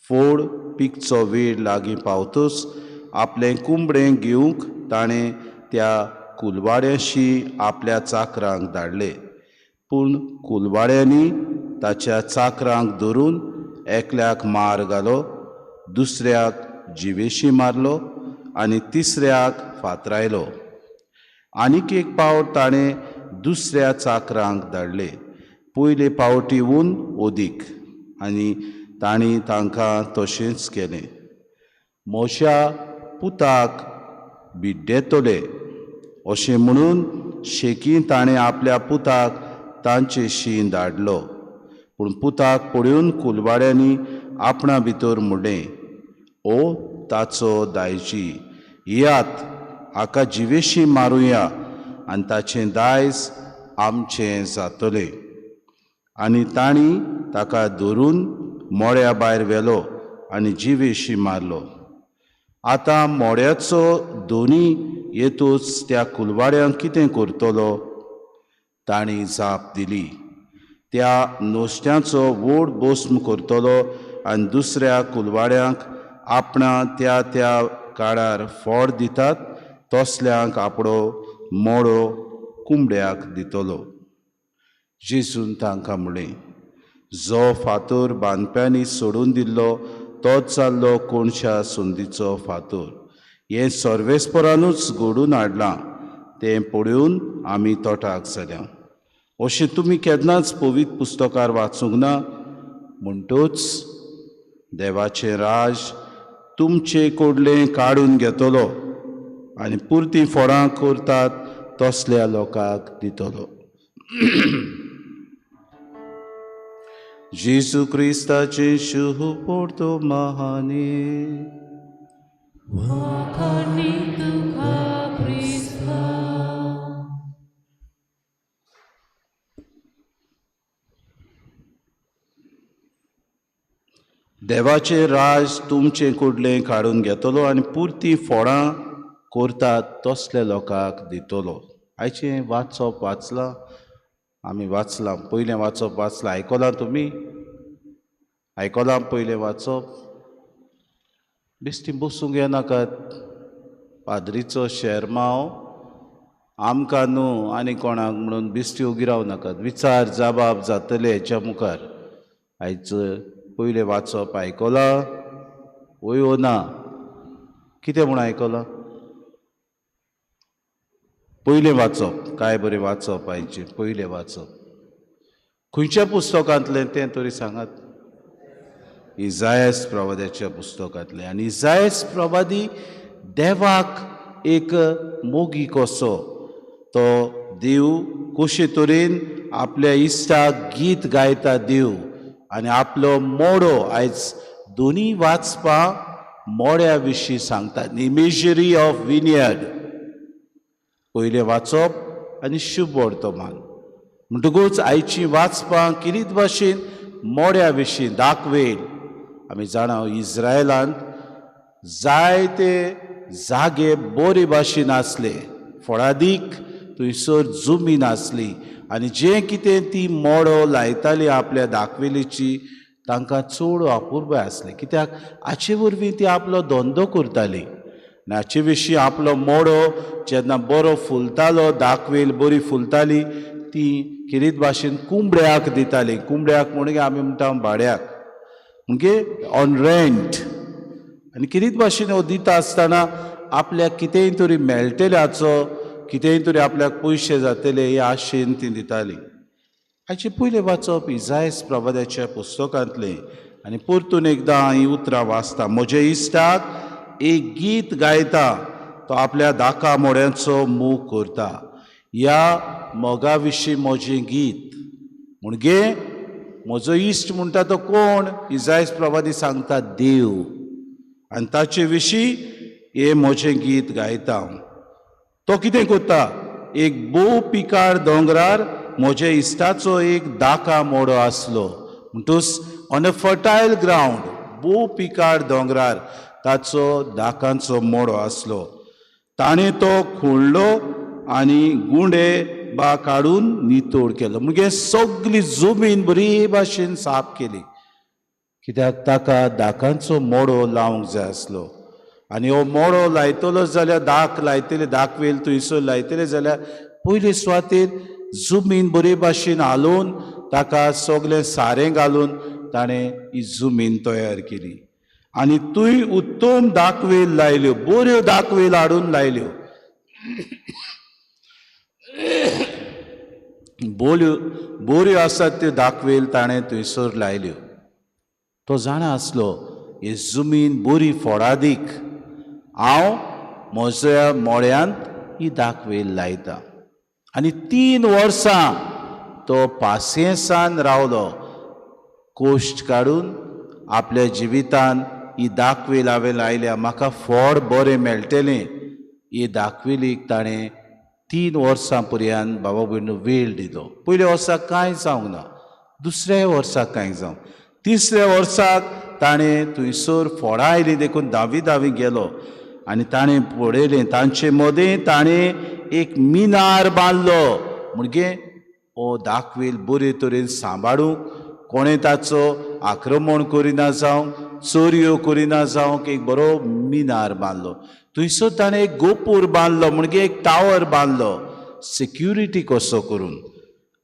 फोड पिकचो वेळ लागीं पावतच आपलें कुंबडें घेवंक ताणें त्या कुलवाड्याशी आपल्या चाकरांक धाडले, पूण कुलवाड्यांनी ताच्या चाकरांक धरून एकल्याक मार घालो, दुसऱ्याक जिवेशी मारलो आनी तिसऱ्याक फातरायलो. आनीक एक पावट ताणें दुसऱ्या चाकरांक धाडले, पयले पावटीहून ओदीक, आनी तांणी तांकां तशेंच केलें. म्हज्या पुताक बिड्डेतले अशें म्हणून शेकी ताणें आपल्या पुताक तांचेशी धाडलो, पूण पुताक पळोवन कुलवाड्यांनी आपणा भितर म्हणलें, ओ ताचो दायजी, येयात हाका जिवेशी मारुया आनी ताचें दायज आमचें जातलें. आनी तांणी ताका धरून मोड्या भायर व्हेलो आनी जिवेशी मारलो. आतां मोड्याचो दोनी येतूच त्या कुलवाड्यांक कितें करतलो? तांणी जाप दिली, त्या नुस्त्याचो व्हड भस्म करतलो आनी दुसऱ्या कुलवाड्यांक आपणा त्या त्या काळार फोड दितात तसल्यांक आपलो मोडो कुंबड्याक दितलो. जेजून तांकां म्हणलें, जो फातोर बांदप्यांनी सोडून दिल्लो तोच जाल्लो कोणशा संदीचो फातोर. हें सर्वेस्परानूच घडून हाडलां, तें पळोवन आमी तोटाक जाल्या. अशें तुमी केन्नाच पवित्र पुस्तकार वाचूंक ना? म्हणटूच देवाचें राज तुमचे कडलें काडून घेतलो आनी पुरती फळां करतात तसल्या लोकांक दितलो. जेजू क्रिस्ताचे शुभ पोर्तो महाने. देवाचें राज तुमचें कुडलें काडून घेतलो आनी पुरती फळां करतात तसल्या लोकांक दितलो. आयचें वाचप वाचलां आमी, वाचलां पयलें वाचप वाचलां, आयकलां तुमी, आयकलां पयलें वाचप. बेश्टी बसूंक येनाकात. पाद्रीचो शेरमांव आमकां न्हू आनी कोणाक म्हणून बेश्टी ओगी रावं नाकात. विचार जबाब जातले हेच्या मुखार. आयज पयलें वाचप आयकलां वय ओ ना? कितें म्हूण आयकलां? पयलें वाचप काय बरें वाचप आयचें पयलें वाचप खंयच्या पुस्तकांतलें तें तरी सांगात. इजायस प्रवाद्याच्या पुस्तकांतलें. आनी इजायस प्रवादी देवाक एक मोगी कसो, तो देव कशे तरेन आपल्या इश्टाक गीत गायता देव आनी आपलो मोडो. आयज दोनी वाचपां मोड्या विशीं सांगता. इमेजरी ऑफ विनयर्ड पयलें वाचप आनी शुभ वर्तमान. म्हणटकूच आयची वाचपां किरीत भाशेन मोड्या विशीं दाखवेल. आमी जाणा इस्रायलांत जायते जागे बरे भाशेन आसले, फळादीक थंयसर जमीन आसली आनी जें कितें ती मोडो लायताली आपल्या दाखवेलीची तांकां चड अपुरबाय आसली. कित्याक हाचे वरवीं ती आपलो धंदो करताली आनी हाचे विशीं आपलो मोडो जेन्ना बरो फुलतालो, दाखवेल बरी फुलताली, ती किरीत भाशेन कुंबड्याक दिताली. कुंबड्याक म्हणगे आमी म्हणटा भाड्याक, म्हणजे ऑन रेंट. आनी किरीत भाशेन हो दिता आसतना आपल्याक कितेंय तरी मेळटलें, हाचो कितेंय तरी आपल्याक पयशे जातले हे आशेन ती दिताली. हाचें पयलें वाचप इजायस प्रवाद्याच्या पुस्तकांतलें. आनी परतून एकदां हीं उतरां वाचता. म्हज्या इश्टाक एक गीत गायता, तो आपल्या दाका मोड्यांचो मोग करता. ह्या मोगा विशीं म्हजें गीत. म्हणजे म्हजो इश्ट म्हणटा तो कोण? इजायस प्रवादी सांगता देव. आनी ताचे विशीं हें म्हजें गीत गायता. तो कितें करता? एक भोव पिकार दोंगरार म्हज्या इश्टाचो एक दाका मोडो आसलो. म्हणटूच ऑन अ फर्टायल ग्रावंड, भोव पिकार दोंगरार ताचो दाकांचो मोडो आसलो. ताणें तो खोडलो आनी गुंडे बा काडून नितळ केलो. म्हणजे सगली जमीन बरी भाशेन साफ केली. कित्याक ताका दाकांचो मोडो लावंक जाय आसलो. आनी हो मोडो लायतलो जाल्यार, दाक लायतले, दाकवेल थंयसर लायतले जाल्यार पयले सुवातेर जमीन बरे भाशेन हालोवन ताका सगलें सारें घालून ताणें ही जमीन तयार केली. आनी थंय उत्तम दाकवेल लायल्यो, बऱ्यो दाकवेल हाडून लायल्यो. बोल्यो बऱ्यो आसात त्यो दाकवेल ताणें थंयसर लायल्यो. तो जाणा आसलो ही जमीन बरी फळादीक, हांव म्हज्या मोळ्यांत ही दाकवेल लायता. आनी 3 वर्सां तो पासियेंसान रावलो, कोश्ट काडून आपल्या जिवितान ही दाकवेल हांवें लायल्या, म्हाका फळ बरें मेळटलें. ही दाकवेलीक ताणें 3 वर्सां पर्यंत बाबा भयणू वेळ दिलो. पयल्या वर्साक कांय जावंक ना, दुसऱ्या वर्साक कांय जावंक, तिसऱ्या वर्साक ताणें थंयसर फळां आयलीं देखून धावी धावी गेलो आनी ताणें पळयलें तांचे मदें ताणें एक मिनार बांदलो. म्हणजे हो दाकवेल बरे तरेन सांबाळूंक, कोणें ताचो आक्रमण करिना जावंक, चोरयो करिना जावंक एक बरो मिनार बांदलो. थंयसर ताणें एक गोपूर बांदलो, म्हणजे एक टावर बांदलो सिक्युरिटी कसो करून.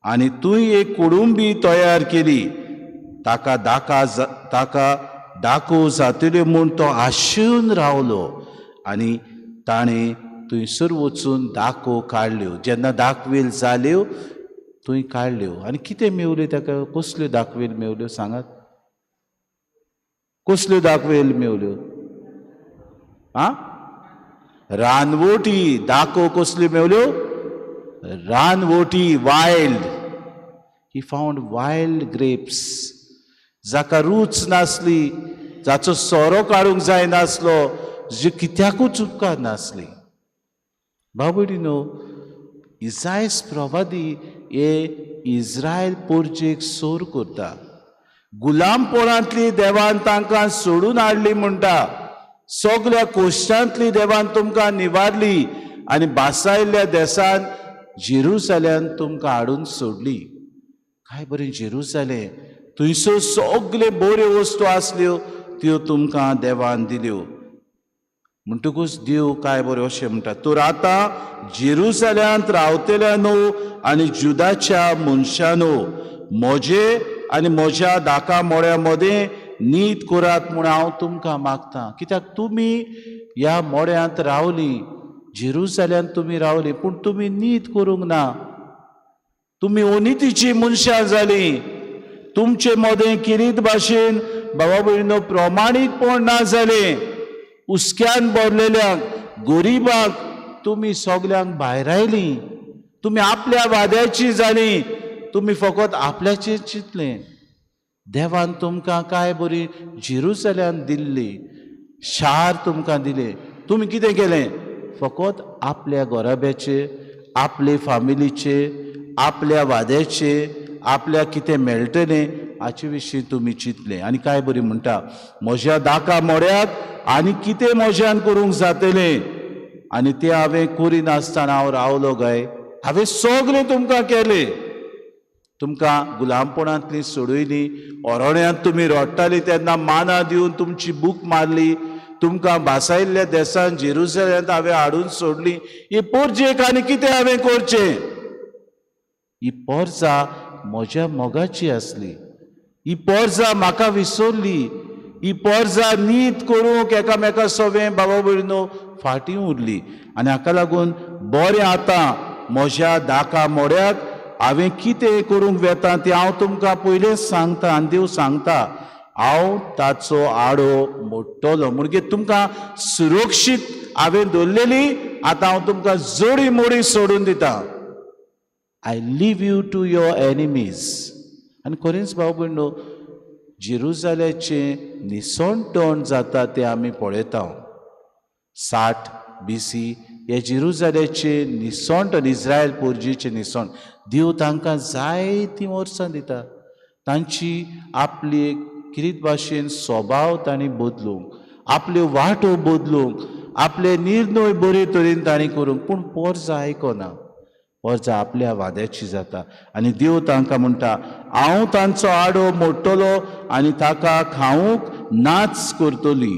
आनी थंय एक कुडुंबी तयार केली. ताका ताका दाखोव जातल्यो म्हूण तो आशेवन रावलो. आनी ताणें थंयसर वचून दाखो काडल्यो. जेन्ना दाखवेल जाल्यो थंय काडल्यो आनी कितें मेवल्यो ताका? कसल्यो दाखवेल मेवल्यो सांगात? कसल्यो दाखवेल मेवल्यो? आं, रानवटी दाको कसल्यो मेवल्यो? रानवटी, wild. He found wild grapes, जाका रूच नासली, जाचो सोरो काडूंक जायनासलो, जी कित्याकूच उपकार नासली. बाबडीनो, इजायस प्रवादी हे इज्रायल पोरजेक सोर करता. गुलामपोणांतली देवान तांकां सोडून हाडली म्हणटा, सगल्या कोश्टांतली देवान तुमकां निवारली आनी बासायल्ल्या देसान जेरुजाल्यान तुमकां हाडून सोडली. काय बरें जेरुजालें, थंयसर सगळे बऱ्यो वस्तू आसल्यो त्यो तुमकां देवान दिल्यो. म्हणटकूच देव काय बरें अशें म्हणटा, तर आतां जेरुजाल्यांत रावतल्यानो आनी जुदाच्या मनशानो, म्हजे आनी म्हज्या दाका मोड्या मदें नीत करात म्हूण हांव तुमकां मागतां. कित्याक तुमी ह्या मोड्यांत रावलीं, जेरुजाल्यांत तुमी रावलीं, पूण तुमी नीत करूंक ना. तुमी अनितीची मनशां जालीं. तुमचे मदें किरीत भाशेन बाबा भयणीनो प्रमाणीकपण ना जालें. हुस्क्यान भरलेल्यांक, गरिबांक तुमी सगल्यांक भायरायलीं. तुमी आपल्या वाद्याची जालीं, तुमी फकत आपल्याचेर चिंतलें. देवान तुमकां काय बरी जेरुजाल्यान दिल्ली, शार तुमकां दिलें. तुमी कितें केलें? फकत आपल्या घराब्याचे, आपले फामिलीचे, आपल्या वाद्याचे, आपल्या कितें मेळटलें हाचे विशीं तुमी चिंतलें. आनी काय बरी म्हणटा, म्हज्या दाका मोड्याक आनी कितें म्हज्यान करूंक जातलें आनी तें हांवें करिनासतना हांव रावलो काय? हांवें सगळें तुमकां केलें, तुमकां गुलामपणांतली सोडयली, अरण्यांत तुमी रडटाली तेन्ना मानां दिवन तुमची बूक मारली, तुमकां भासायल्ल्या देसान जेरुजाल्यांत हांवें हाडून सोडली. ही पोरजेक आनी कितें हांवें करचें? ही पोरजा म्हज्या मोगाची आसली, ही पोरजा म्हाका विसरली, ही पोरजा नीत करूंक एकामेका सवें बाबा भयणीनो फाटीं उरली. आनी हाका लागून बरें आतां म्हज्या दाका मोड्याक हांवें कितें करूंक वेता तें हांव तुमकां पयलेंच सांगता. आनी देव सांगता, हांव ताचो आडो मोडटलो. म्हणगे तुमकां सुरक्षीत हांवें दवरलेली, आतां हांव तुमकां जोडी मोडी सोडून दिता. I leave you to your enemies. आनी खरेंच भाव भयणो, जेरुजाल्याचें निसणटण जाता तें आमी पळयता. 60 BC हे जेरुजाल्याचें निसणटण, इस्रायल पोरजेचें निसण. देव तांकां जायतीं वर्सां दिता, तांची आपली किरीत भाशेन स्वभाव तांणी बदलूंक, आपल्यो वाटो बदलूंक, आपले निर्णय बरे तरेन तांणी करूंक. पूण पोरजा आयकना, पोरजा आपल्या वाद्याची जाता. आनी देव तांकां म्हणटा, हांव तांचो आडो मोडटलो आनी ताका खावंक नाच करतली.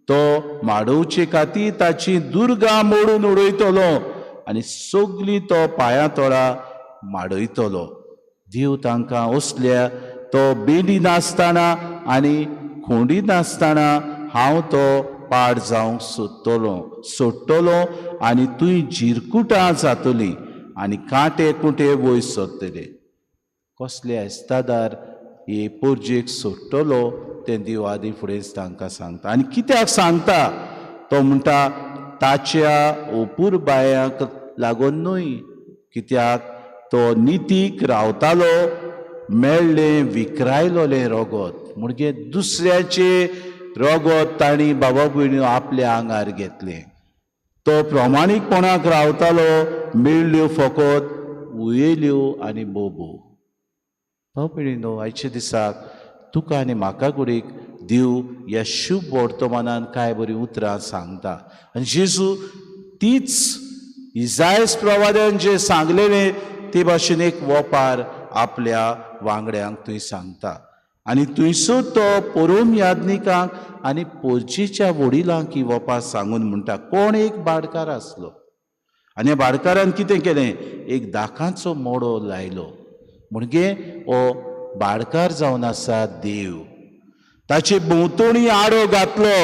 तो माडोवचे खातीर ताची दुर्गां मोडून उडयतलो आनी सगली तो पांयां तोळा माडयतलो. देव तांकां असल्या तो बेंडी नासतना आनी खोंडी नासतना हांव तो पाड जावंक सोदतलो, सोडटलो आनी तुंय जिरकुटां जातली आनी कांटे कुंटे वयर सरतले. कसले एस्तादार हे पोरजेक सोडटलो तें देव आदी फुडेंच तांकां सांगता. आनी कित्याक सांगता? तो म्हणटा ताच्या ओपुरबायांक लागून न्हय, कित्याक तो नितीक रावतालो, मेळ्ळें विकरायलोलें रोगोत. म्हणजे दुसऱ्याचें रोगोत तांणी बाबा भयणी आपल्या आंगार घेतलें. तो प्रमाणीकपणाक रावतालो, मेळ्ळ्यो फकत उयेल्यो आनी बोबो. भाव भयणीनो, आयच्या दिसाक तुका आनी म्हाका गुडीक देव ह्या शुभ वर्तमानान कांय बरीं उतरां सांगता. आनी जेजू तीच इजायस प्रवाद्यान जें सांगलेलें ते भाशेन एक वोपार आपल्या वांगड्यांक थंय सांगता. आनी थंयसर तो परोम याज्ञिकांक आनी पोरजेच्या वडिलांक ही वोपार सांगून म्हणटा, कोण एक बाडकार आसलो आनी ह्या बाडकारान कितें केलें, एक दाकांचो मोडो लायलो. म्हणजे हो बाडकार जावन आसा देव, ताचे भोंवतणी आडो घातलो,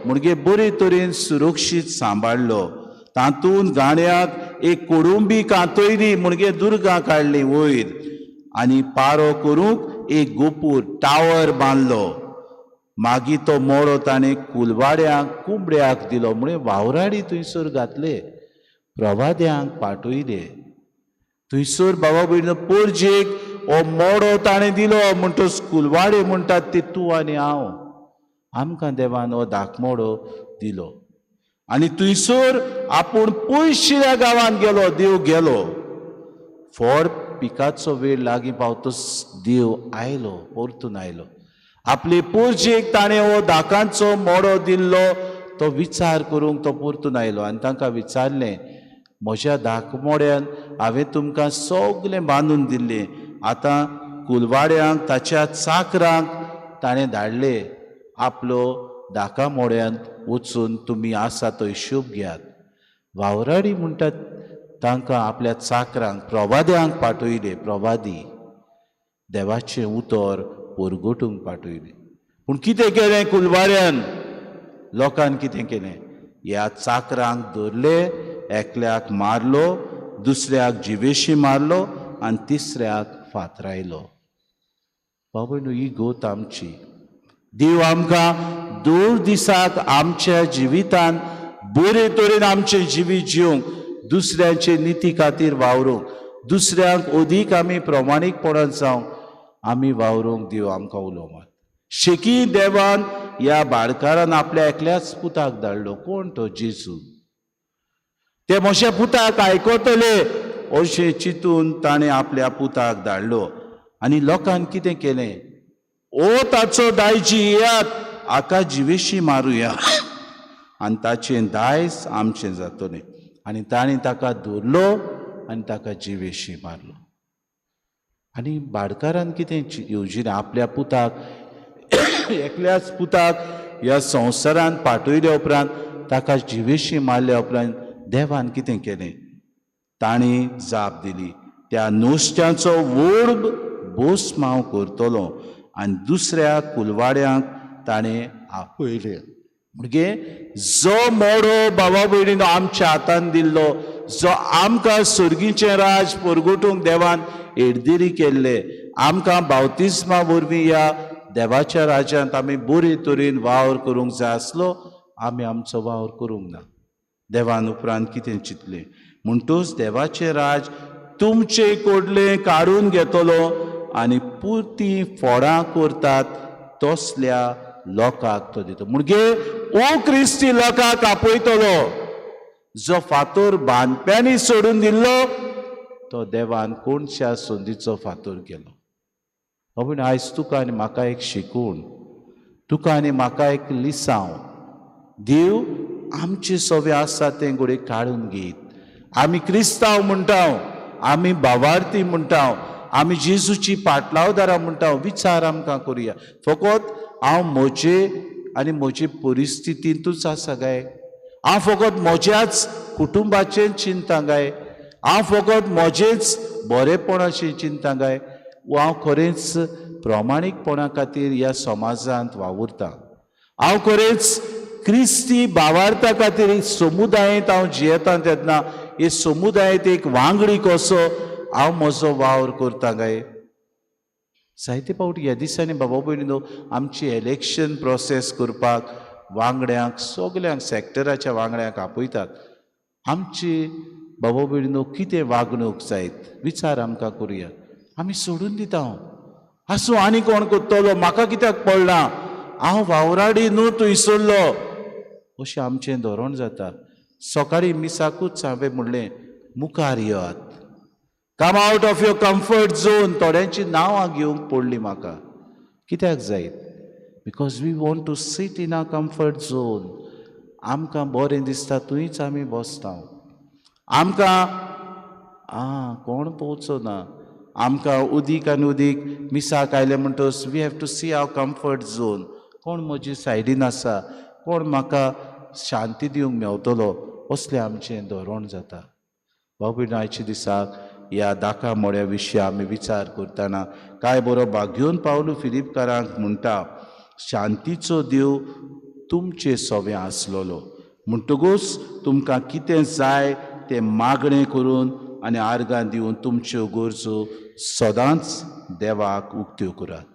म्हणजे बरे तरेन सुरक्षीत सांबाळ्ळो. तातूंत गाण्याक एक कोडुंबी कांतयली, म्हणजे दुर्गां काडली वयर, आनी पारो करूंक एक गोपूर टावर बांदलो. मागीर तो मोडो ताणें कुलवाड्यांक कुंबड्याक दिलो. म्हळें वावराडी थंयसर घातले, प्रवाद्यांक पाठयले. थंयसर बाबा भयणीनो पोरजेक हो मोडो ताणें दिलो. म्हणटच कुलवाडे म्हणटात ते तूं आनी हांव, आमकां देवान हो दाखमोडो दिलो. आनी थंयसर आपूण पयशिल्ल्या गांवांत गेलो, देव गेलो. फळ पिकाचो वेळ लागीं पावतच देव आयलो, परतून आयलो. आपले पोरजेक ताणें हो दाकांचो मोडो दिल्लो तो विचार करूंक तो परतून आयलो आनी तांकां विचारलें, म्हज्या दाखमोड्यान हांवें तुमकां सगलें बांदून दिल्लें, आतां कुलवाड्यांक ताच्या चाकरांक ताणें धाडले, आपलो दाका मोड्यांत वचून तुमी आसा तो हिशोब घेयात. वावराडी म्हणटात तांकां आपल्या चाकरांक प्रवाद्यांक पाठयले, प्रवादी देवाचें उतर परगटूंक पाठयलें. पूण कितें केलें कुलवाड्यान लोकान? कितें केलें? ह्या चाकरांक धरले, एकल्याक मारलो, दुसऱ्याक जिवेशी मारलो आनी तिसऱ्याक फातरायलो. बाबा ही गोत आमची. देव आमकां दर दिसाक आमच्या जिवितान बरे तरेन आमचें जिवीत जिवंक, दुसऱ्यांचे निती खातीर वावरूंक, दुसऱ्यांक अदीक आमी प्रमाणीकपणान जावंक आमी वावरूंक देव आमकां उलो मारता. शेकी देवान ह्या बाळकारान आपल्या एकल्याच पुताक धाडलो. कोण तो? जेजू. ते म्हज्या पुताक आयकतले अशें चिंतून ताणें आपल्या पुताक धाडलो. आनी लोकान कितें केलें? ओ ताचो दायजी, येयात हाका जिवेशी मारुया आनी ताचें दायज आमचें जातलें. आनी ताणें ताका धरलो आनी ताका जिवेशी मारलो. आनी बाडकारान कितें येवजिलें? आपल्या पुताक, एकल्याच पुताक ह्या संवसारांत पाठयल्या उपरांत, ताका जिवेशी मारल्या उपरांत देवान कितें केलें? ताणें जाप दिली, त्या नुस्त्याचो व्हड बोसमाव करतलो. आनी दुसऱ्या कुलवाड्यांक ताणें आपयलें. म्हणजे जो मोडो बाबा भयणीनो आमच्या हातान दिल्लो, जो आमकां सर्गीचें राज परगटूंक देवान एडदिरी केल्ले, आमकां बावतिस्मा वरवीं ह्या देवाच्या राज्यांत आमी बरे तरेन वावर करूंक जाय आसलो, आमी आमचो वावर करूंक ना. देवान उपरांत कितें चिंतलें? म्हणटूच देवाचें राज तुमचे कडलें काडून घेतलो आनी पुरती फोडां करतात तसल्या लोकांक तो दिता. म्हणजे ओ क्रिस्ती लोकांक आपयतलो. जो फातोर बांदप्यांनी सोडून दिल्लो तो देवान कोणच्या संदीचो फातोर केलो. बाबून आयज तुका आनी म्हाका एक शिकून, तुका आनी म्हाका एक लिसांव, देव आमचे सवे आसा तें घडये काडून घेयत. आमी क्रिस्तांव म्हणटा, आमी बावार्थी म्हणटा, आमी जेजूची पाटलावदारां म्हणटा. विचार आमकां करुया, फकत हांव म्हजे आनी म्हजे परिस्थितींतूच आसा काय? हांव फकत म्हज्याच कुटुंबाचें चिंता काय? हांव फकत म्हजेच बरेपणाचें चिंता काय? वो हांव खरेंच प्रमाणीकपणा खातीर ह्या समाजांत वावुरता? हांव खरेंच क्रिस्ती भावार्था खातीर समुदायेंत हांव जियेता तेन्ना हे समुदायेंत एक वांगडी कसो हांव म्हजो वावर करता काय? जायते फावटी ह्या दिसांनी बाबा भयणीनो आमची इलेक्शन प्रोसेस करपाक वांगड्यांक सगल्यांक सॅक्टराच्या वांगड्यांक आपयतात. आमची बाबा भयणीनो कितें वागणूक जायत विचार आमकां करुया. आमी सोडून दिता, आसूं आनी कोण करतलो, म्हाका कित्याक पडलां, हांव वावराडी न्हू थंयसरलो, अशें आमचें धोरण जाता. सकाळीं मिसाकूच हांवें म्हणलें, मुखार येयात, come out of your comfort zone. थोड्यांची नांवां घेवंक पडलीं म्हाका. कित्याक जायत? Because we want to sit in a comfort zone. आमकां बरें दिसता थंयच आमी बसता. आमकां आं कोण पळोवचो ना. आमकां उदीक आनी उदीक मिसाक आयलें म्हणटच we have to see our comfort zone. कोण म्हजी सायडीन आसा, कोण म्हाका शांती दिवंक मेवतलो, असलें आमचें धोरण जाता. बाबू आयच्या दिसाक ह्या दाका मोड्या विशया आमी विचार करतना कांय बरो बागयोन पावलू फिलिपकारांक म्हणटा, शांतीचो देव तुमचे सोवे आसलेलो, म्हणटकूच तुमकां कितें जाय तें मागणें करून आनी आर्गां दिवन तुमच्यो गरजो सदांच देवाक उक्त्यो करात.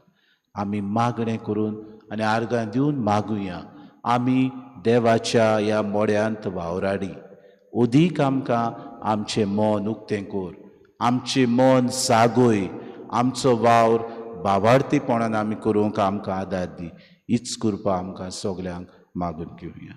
आमी मागणें करून आनी आर्गां दिवन मागुया. आमी देवाच्या ह्या मोड्यांत वावराडी उदीक आमकां आमचें मन उक्तें कर, आमचें मन सागय, आमचो वावर बावार्थीपणान आमी करूंक आमकां आदार दी. हीच कृपा आमकां सगल्यांक मागून घेवया.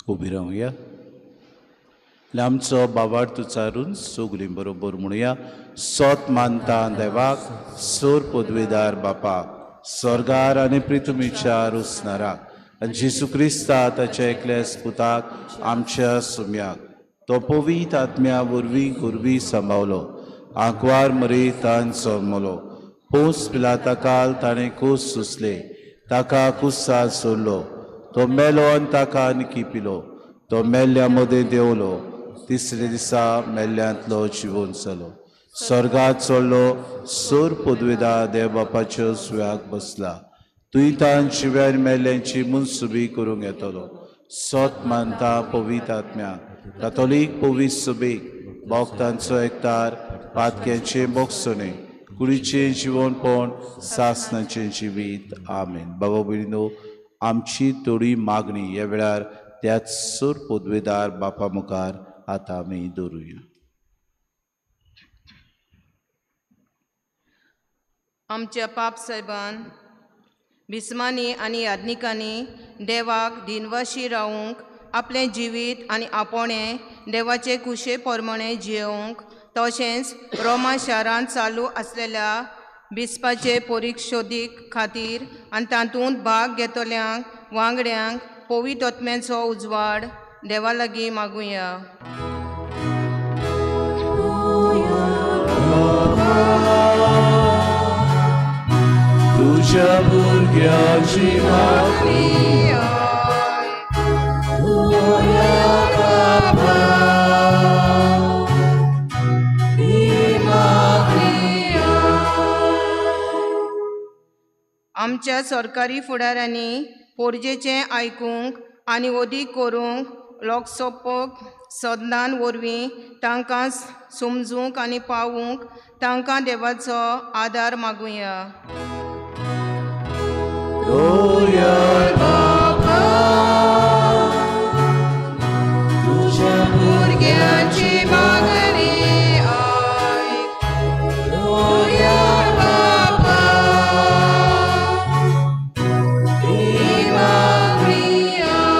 उबी रावया. आमचो बाबार्थ उचारून सगळीं बरोबर म्हणुया. सोत मानता देवाक, सोर पदवेदार बापाक, स्वर्गार आनी पृथ्वीच्या रुसनाराक, आनी जेजू क्रिस्ता ताच्या एकल्याच पुताक आमच्या सुम्याक, तो पवित्र आत्म्या वरवीं गुरवी सांबावलो, आंकवार मरी तान जल्मलो, पोस पिलाता काल ताणें कूस सुसले, ताका कुसार सोडलो, तो मेलो आनी ताका आनी पिलो, तो मेल्ल्या मदें देंवलो, तिसरे दिसा मेल्ल्यांतलो जिवोन जालो, स्वर्गात चडलो, सोर पदवेदार देव बापाच्यो सुव्याक बसला, तुंय तान जिव्यान मेल्ल्यांची मुनसुबी करूंक येतलो. सोत मानता पवित्र आत्म्या, कातोलीक पवित्र सुबीक, भक्तांचो एकतार, पातक्यांचे बोगसणे, कुडीचें जिवनपण, सासनाचें जिवीत. आमेन. बाबा भयणीनो, आमची थोडी मागणी ह्या वेळार त्याच सूर पदवेदार बापा मुखार आतां आमी दवरुया. आमच्या पाप सायबान बिस्मांनी आनी याज्ञिकांनी देवाक दिनवाशी रावूंक, आपलें जिवीत आनी आपोणें देवाचे कुशे प्रमाणें जियोवंक, तशेंच रोमा शारांत चालू आसलेल्या बिस्पाचे परिक्षोदीक खातीर आनी तातूंत भाग घेतल्यांक वांगड्यांक पवित्र आत्म्याचो उजवाड देवा लागीं मागुया. तुज्या भुरग्याची मागणी आमच्या सरकारी फुडाऱ्यांनी पोरजेचें आयकूंक आनी वदीक करूंक लोकसोपक सदनान वरवीं तांकां समजूंक आनी पावूंक तांकां देवाचो आदार मागुया. भुरग्यांची मागणी आयक, बापा, ही मागणी आयक.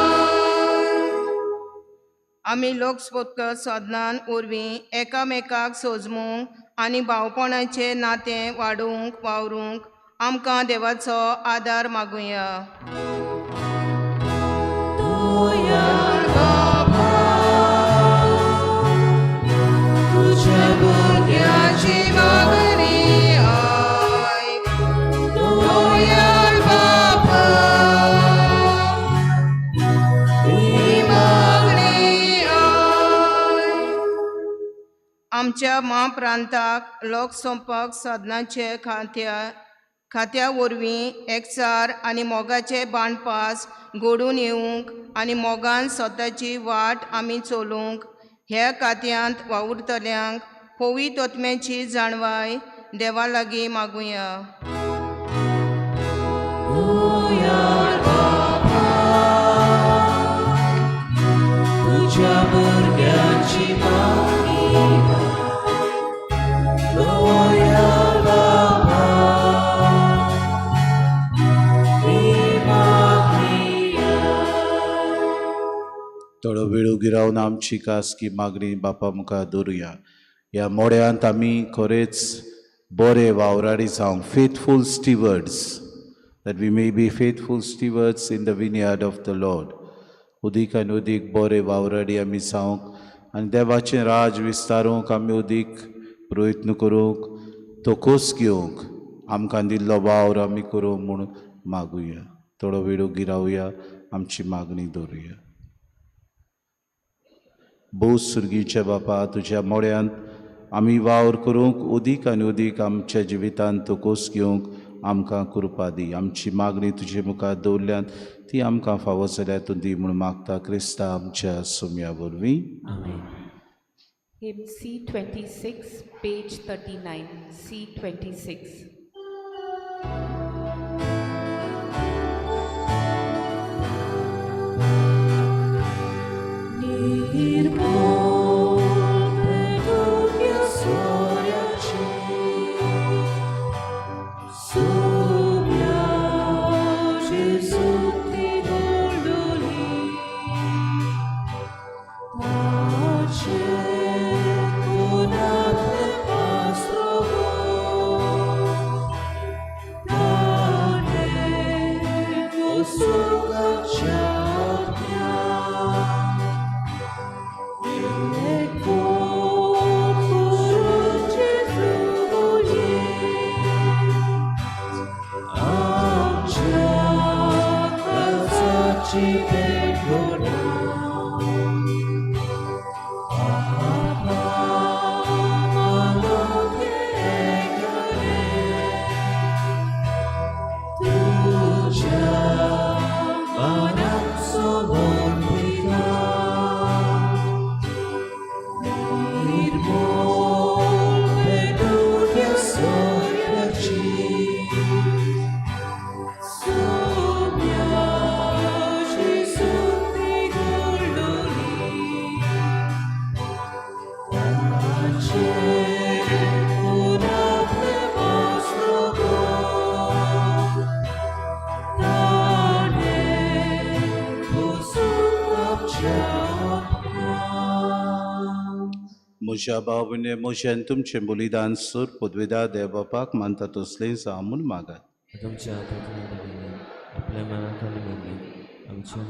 आमी लोकस्पोत साधनान वरवीं एकामेकाक सोजमूंक आनी भावपणाचें नातें वाडोवंक वावरूंक आमकां देवाचो आदार मागुया. भुरग्यांची मागणी आयक, बापा, ही मागणी आयक. आमच्या म्हाप्रांताक लोकसंपर्क साधनाचे खात्या वरवीं एकचार आनी मोगाचे बांदपास घडून येवंक आनी मोगान स्वताची वाट आमी चलोवंक ह्या खात्यांत वावुरतल्यांक पवित्र आत्म्याची जाणवाय देवा लागीं मागुया. तुज्या भुरग्यांची मागणी बापा, ही मागणी. थोडो वेळ उगी रावन आमची खासगी मागणी बापा मुखार दवरुया. ह्या मोड्यांत आमी खरेंच बरे वावराडी जावंक, faithful stewards, that we may be faithful stewards in the vineyard of the Lord. उदीक आनी उदीक बरे वावराडी आमी जावंक आनी देवाचें राज विस्तारूंक आमी उदीक प्रयत्न करूंक, तो खोस घेवंक आमकां दिल्लो वावर आमी करूंक म्हूण मागुया. थोडो वेळ उगी रावया, आमची मागणी दवरुया. भोव सुर्गीच्या बापा, तुज्या मोड्यांत आमी वावर करूंक उदीक आनी उदीक आमच्या जिवितांत तोकोस घेवंक आमकां कृपा दी. आमची मागणी तुजे मुखार दवरल्यान ती आमकां फावो जाल्यार तूं दी म्हूण मागता क्रिस्ता आमच्या सुम्या वरवीं. आमेन. Hymn C26, page 39. C26. म्हज्या भाव-भयणीं, म्हजें तुमचें बलिदान सूर पदवेदार देव बापाक मानता तसलें जावं म्हूण मागात. तुमच्या हातांतल्यान दिलेलें आपल्या मनाक आनी मागीर आमच्या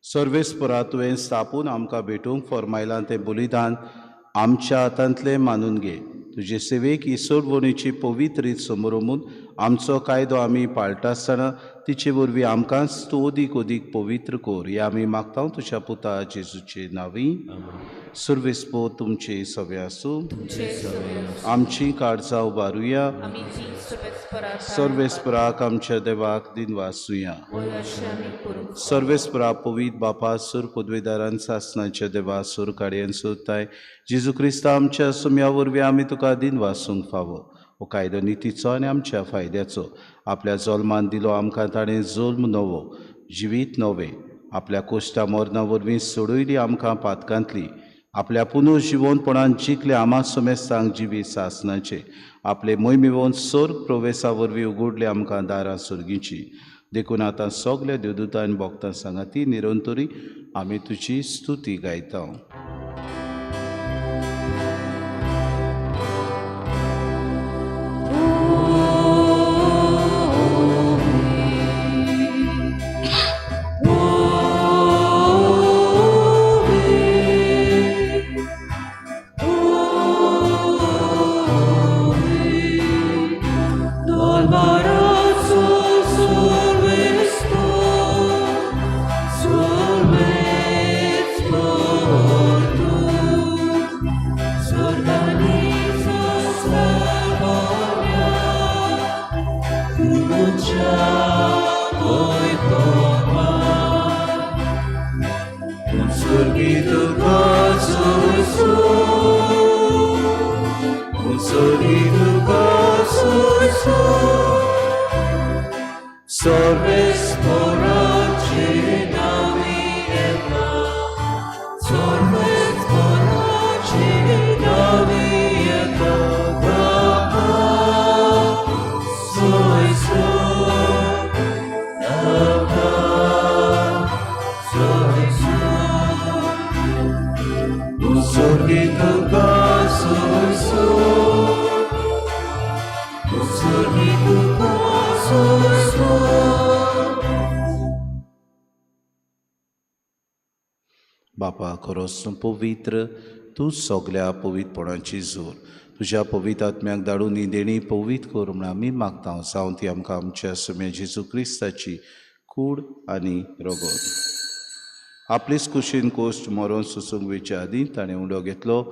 सर्वेस्परा तुवें स्थापून आमकां भेटूंक फॉर्मायलां तें बलिदान आमच्या हातांतलें मानून घे. तुजे सेवेक ही सोडवणीची पवित्र रीत समोर आमचो कायदो आमी पाळटा आसतना तिचे वरवीं आमकांच तूं अदीक अदीक पवित्र कर. हे आमी मागता तुज्या पुता जेजूचे नांवी. सर्वेस्पो तुमचे सगळे आसूं. आमची काळजां उबारुया. सर्वेस्पराक आमच्या देवाक दिनवासुया. सर्वेस्परा पवित्र बापा सूर पदवेदारान सासनाच्या देवा सूर काडयेन सोदताय जेजू क्रिस्ता आमच्या सुम्या वरवीं आमी तुका दिनवासूंक फावो. हो कायदो नितीचो आनी आमच्या फायद्याचो आपल्या जल्मान दिलो आमकां ताणें जल्म नवो जिवीत नवें आपल्या कोश्टा मरणा वरवीं सोडयली आमकां पातकांतली आपल्या पुनर्जिवनपणान जिखले आमा समेस्तांक जिवीत सासनाचें आपले मोहिमेवन सोर्ग प्रवेसा वरवीं उगडले आमकां दारां सोर्गीची. देखून आतां सगल्या देवदूतां आनी भक्तां सांगाती निरंतरी आमी तुजी स्तुती गायता. बापा खरोच तूं पवित्र, तूं सगल्या पवित्रपणाची जोर. तुज्या पवित्र आत्म्याक धाडून ही देणी पवित्र कर म्हूण आमी मागता. जावं ती आमकां आमच्या सुम्या जेजू क्रिस्ताची कूड आनी रगत. आपलेच कुशीन कोश्ट मरोन सोसूंक वेच्या आदीं ताणें उंडो घेतलो,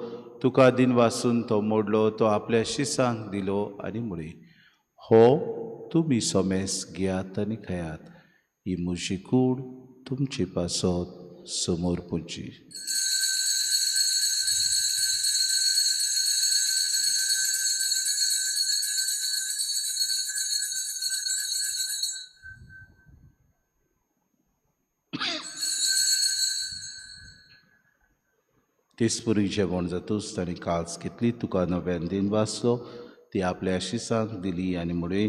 तुका दिन वासून तो मोडलो, तो आपल्या शिसांक दिलो आनी म्हळें, हो तुमी सोमेस घेयात आनी खायात, ही म्हजी कूड तुमचे पासत समोर पुजी. तेचपरी जेवण जातूच ताणें काल्स घेतली, तुका नव्यान दिन वाचलो, ती आपल्या शिसांक दिली आनी म्हळें,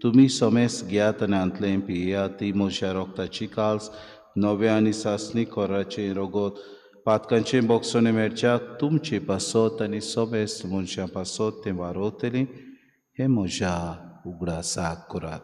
तुमी सोमेस घेयात आनी हांतलें पियेयात, ती म्हज्या रोगताची काल्स नव्या आनी सासणी कोराचें रोगोत पातकांचें बोगसणें मेळच्याक तुमचे पासत आनी सोमेस मनशां पासत तें वारोवतलें, हें म्हज्या उगडासाक करात.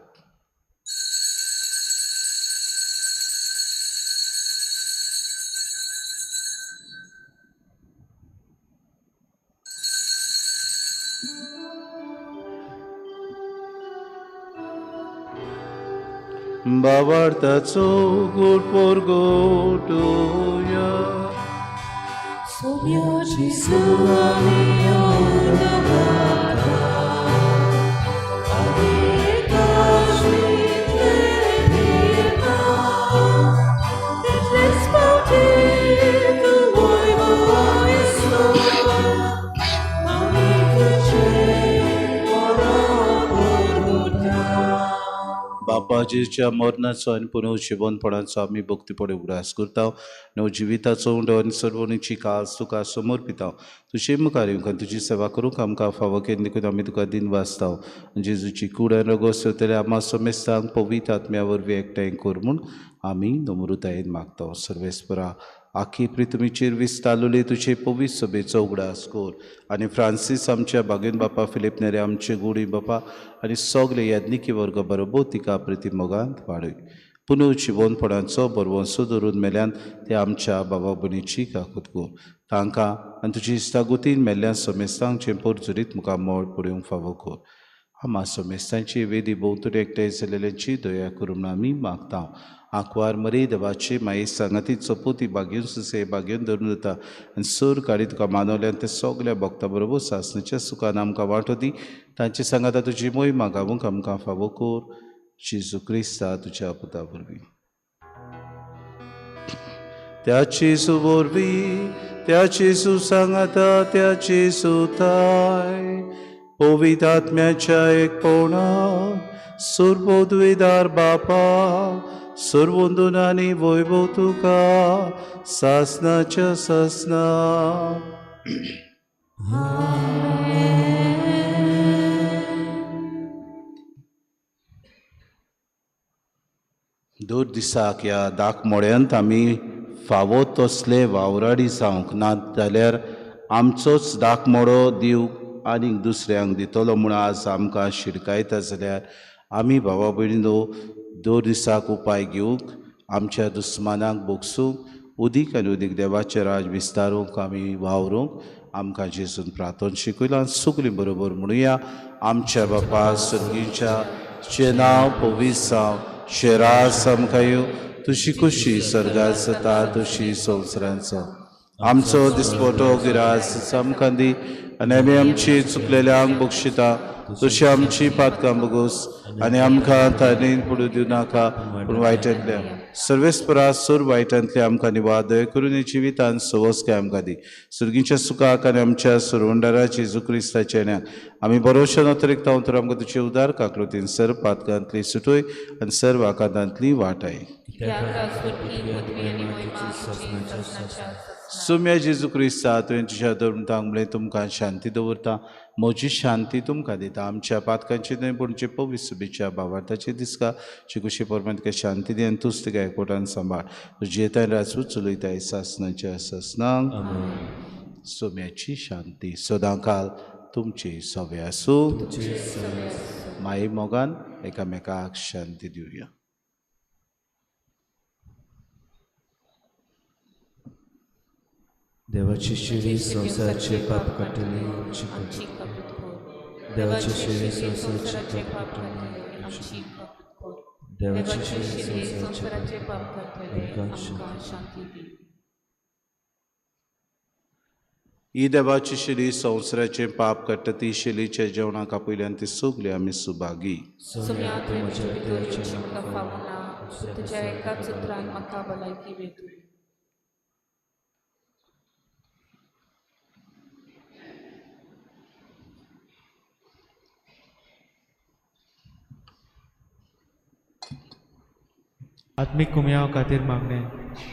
बाबार्थाचो गोड पोरगोटोया बापाजीच्या मरणाचो आनी पुनर्जिवनपणाचो आमी भक्तीपणे उगडास करता. नव जिविताचो उंडो आनी सर्वणीची कास तुका समर्पिता. तुजे मुखार येवंक आनी तुजी सेवा करूंक आमकां फावो केली देखून आमी तुका दिन वाचता. जेजूची कूड आनी रगत सोदतले आमा समेस्तांक पवित्र आत्म्या वरवीं एकठांय कर म्हूण आमी नम्रतायेन मागता. सर्वेस्परा आखी पृथ्वीचेर विस्तारलेले तुजे पवित्र सभेचो उगडास कर आनी फ्रांसीस आमच्या बागेन बापा, फिलीप नेरे आमचे गुडी बापा आनी सगळे याज्ञिकी वर्ग बरोबर तिका प्रिती मोगांत वाडय. पुनर्जिवनपणाचो बरवंसो धरून मेल्यान ते आमच्या बाबा भयणीची काकूत कर. तांकां आनी तुजी इश्टागतीन मेल्ल्या समेस्तांक जें पोरजुरीत मुखार मोळ पळोवंक फावो कर. आमा समेस्तांची वेदी भोंवतणी एकठांय जाल्ल्यांची दया करूं म्हूण आमी मागता. आंकवार मरे देवाची माई सांगाती चपोती बागेवन सुसे बागेवन धरून जाता आनी सूर काडी तुका मानवल्यान ते सगल्या भक्ता बरोबर सासणीच्या सुखान आमकां वांटो दी. तांचे सांगाता तुजी मोहिमा गावूंक आमकां फावो कर. जेजू क्रिस्ता तुज्या पुता वरवीं. त्या जेजू वरवीं, त्या जेजू सांगाता, त्या जेजू ताय पवित्र आत्म्याच्या एकपणान सुरबोद्विदार बापा सर्वंदून आनी वैभव तुका सासनाच्या सासना. दर दिसाक ह्या दाखमोड्यांत आमी फावो तसले वावराडी जावंक ना जाल्यार आमचोच दाखमोडो दिवंक आनीक दुसऱ्यांक दितलो म्हूण आज आमकां शिडकायता जाल्यार आमी भावा भयणीनो दर दिसाक उपाय घेवंक आमच्या दुस्मानाक भोगसूंक उदीक आनी उदीक देवाचें राज विस्तारूंक आमी वावरूंक आमकां जेजून प्रार्थना शिकयलां. सगळीं बरोबर म्हणुया. आमच्या बापा सर्गीच्या, तुजें नांव पवित्र जावं, तुजें राज आमकां येवं, तुजी खुशी सर्गात जाता तशी संवसारांत जावं. आमचो दिसपटो गिरास आमकां दी आनी आमी आमची चुकलेल्यांक बक्षिता तशी आमची पातकां बगोस आनी आमकां ताणें पडूं दिवं नाका पूण वायटांतल्या सर्वेस्परा सूर वायटांतले आमकां निवादय करून जिवितान सवस्काय आमकां दी. सुर्गीच्या सुखाक आनी आमच्या सुरवंडारा जेजू क्रिस्ताच्या येण्याक आमी बरोवच्या नतरिकता तर आमकां तुजे उदार काकलुतीन सर्व पातकांतली सुटोय आनी सर्व आकांतांतली वाटाय. सुम्या जेजू क्रिस्ता तुवें तुज्या धर्मतांक म्हणलें तुमकां शांती दवरता, म्हजी शांती तुमकां दिता. आमच्या पातकांची न्हय पूण जे पवित्र सुबेच्या भावार्थाची दिसका चिकुशी परमान तुका शांती दी आनी तूच तुका एकवटान सांबाळ. तुजी येताय राजूच चलयताय सासनाच्या सासनांक. सोम्याची शांती सदांकाल तुमची सवे आसूं. माई मोगान एकामेकाक शांती दिवया. देवाची शिरी संवसाराचे पाप काडटली आमची काकूत कर. देवाची शिरी संवसाराचे पाप काडटली आमची काकूत कर. देवाची शिरी संवसाराचे पाप काडटले आमकां शांती दी. ही देवाची शिली संवसाराचें पाप काडटा ती शिलीच्या जेवणाक आपयल्यान ती सगली आमी सुभागी. सोम्या, तुवें म्हज्या भितर येवचें म्हाका फावना, पूण तुज्या एकाच उतरान म्हाका भलायकी मेळटली. आत्मीक कुमयाव खातीर मागणें.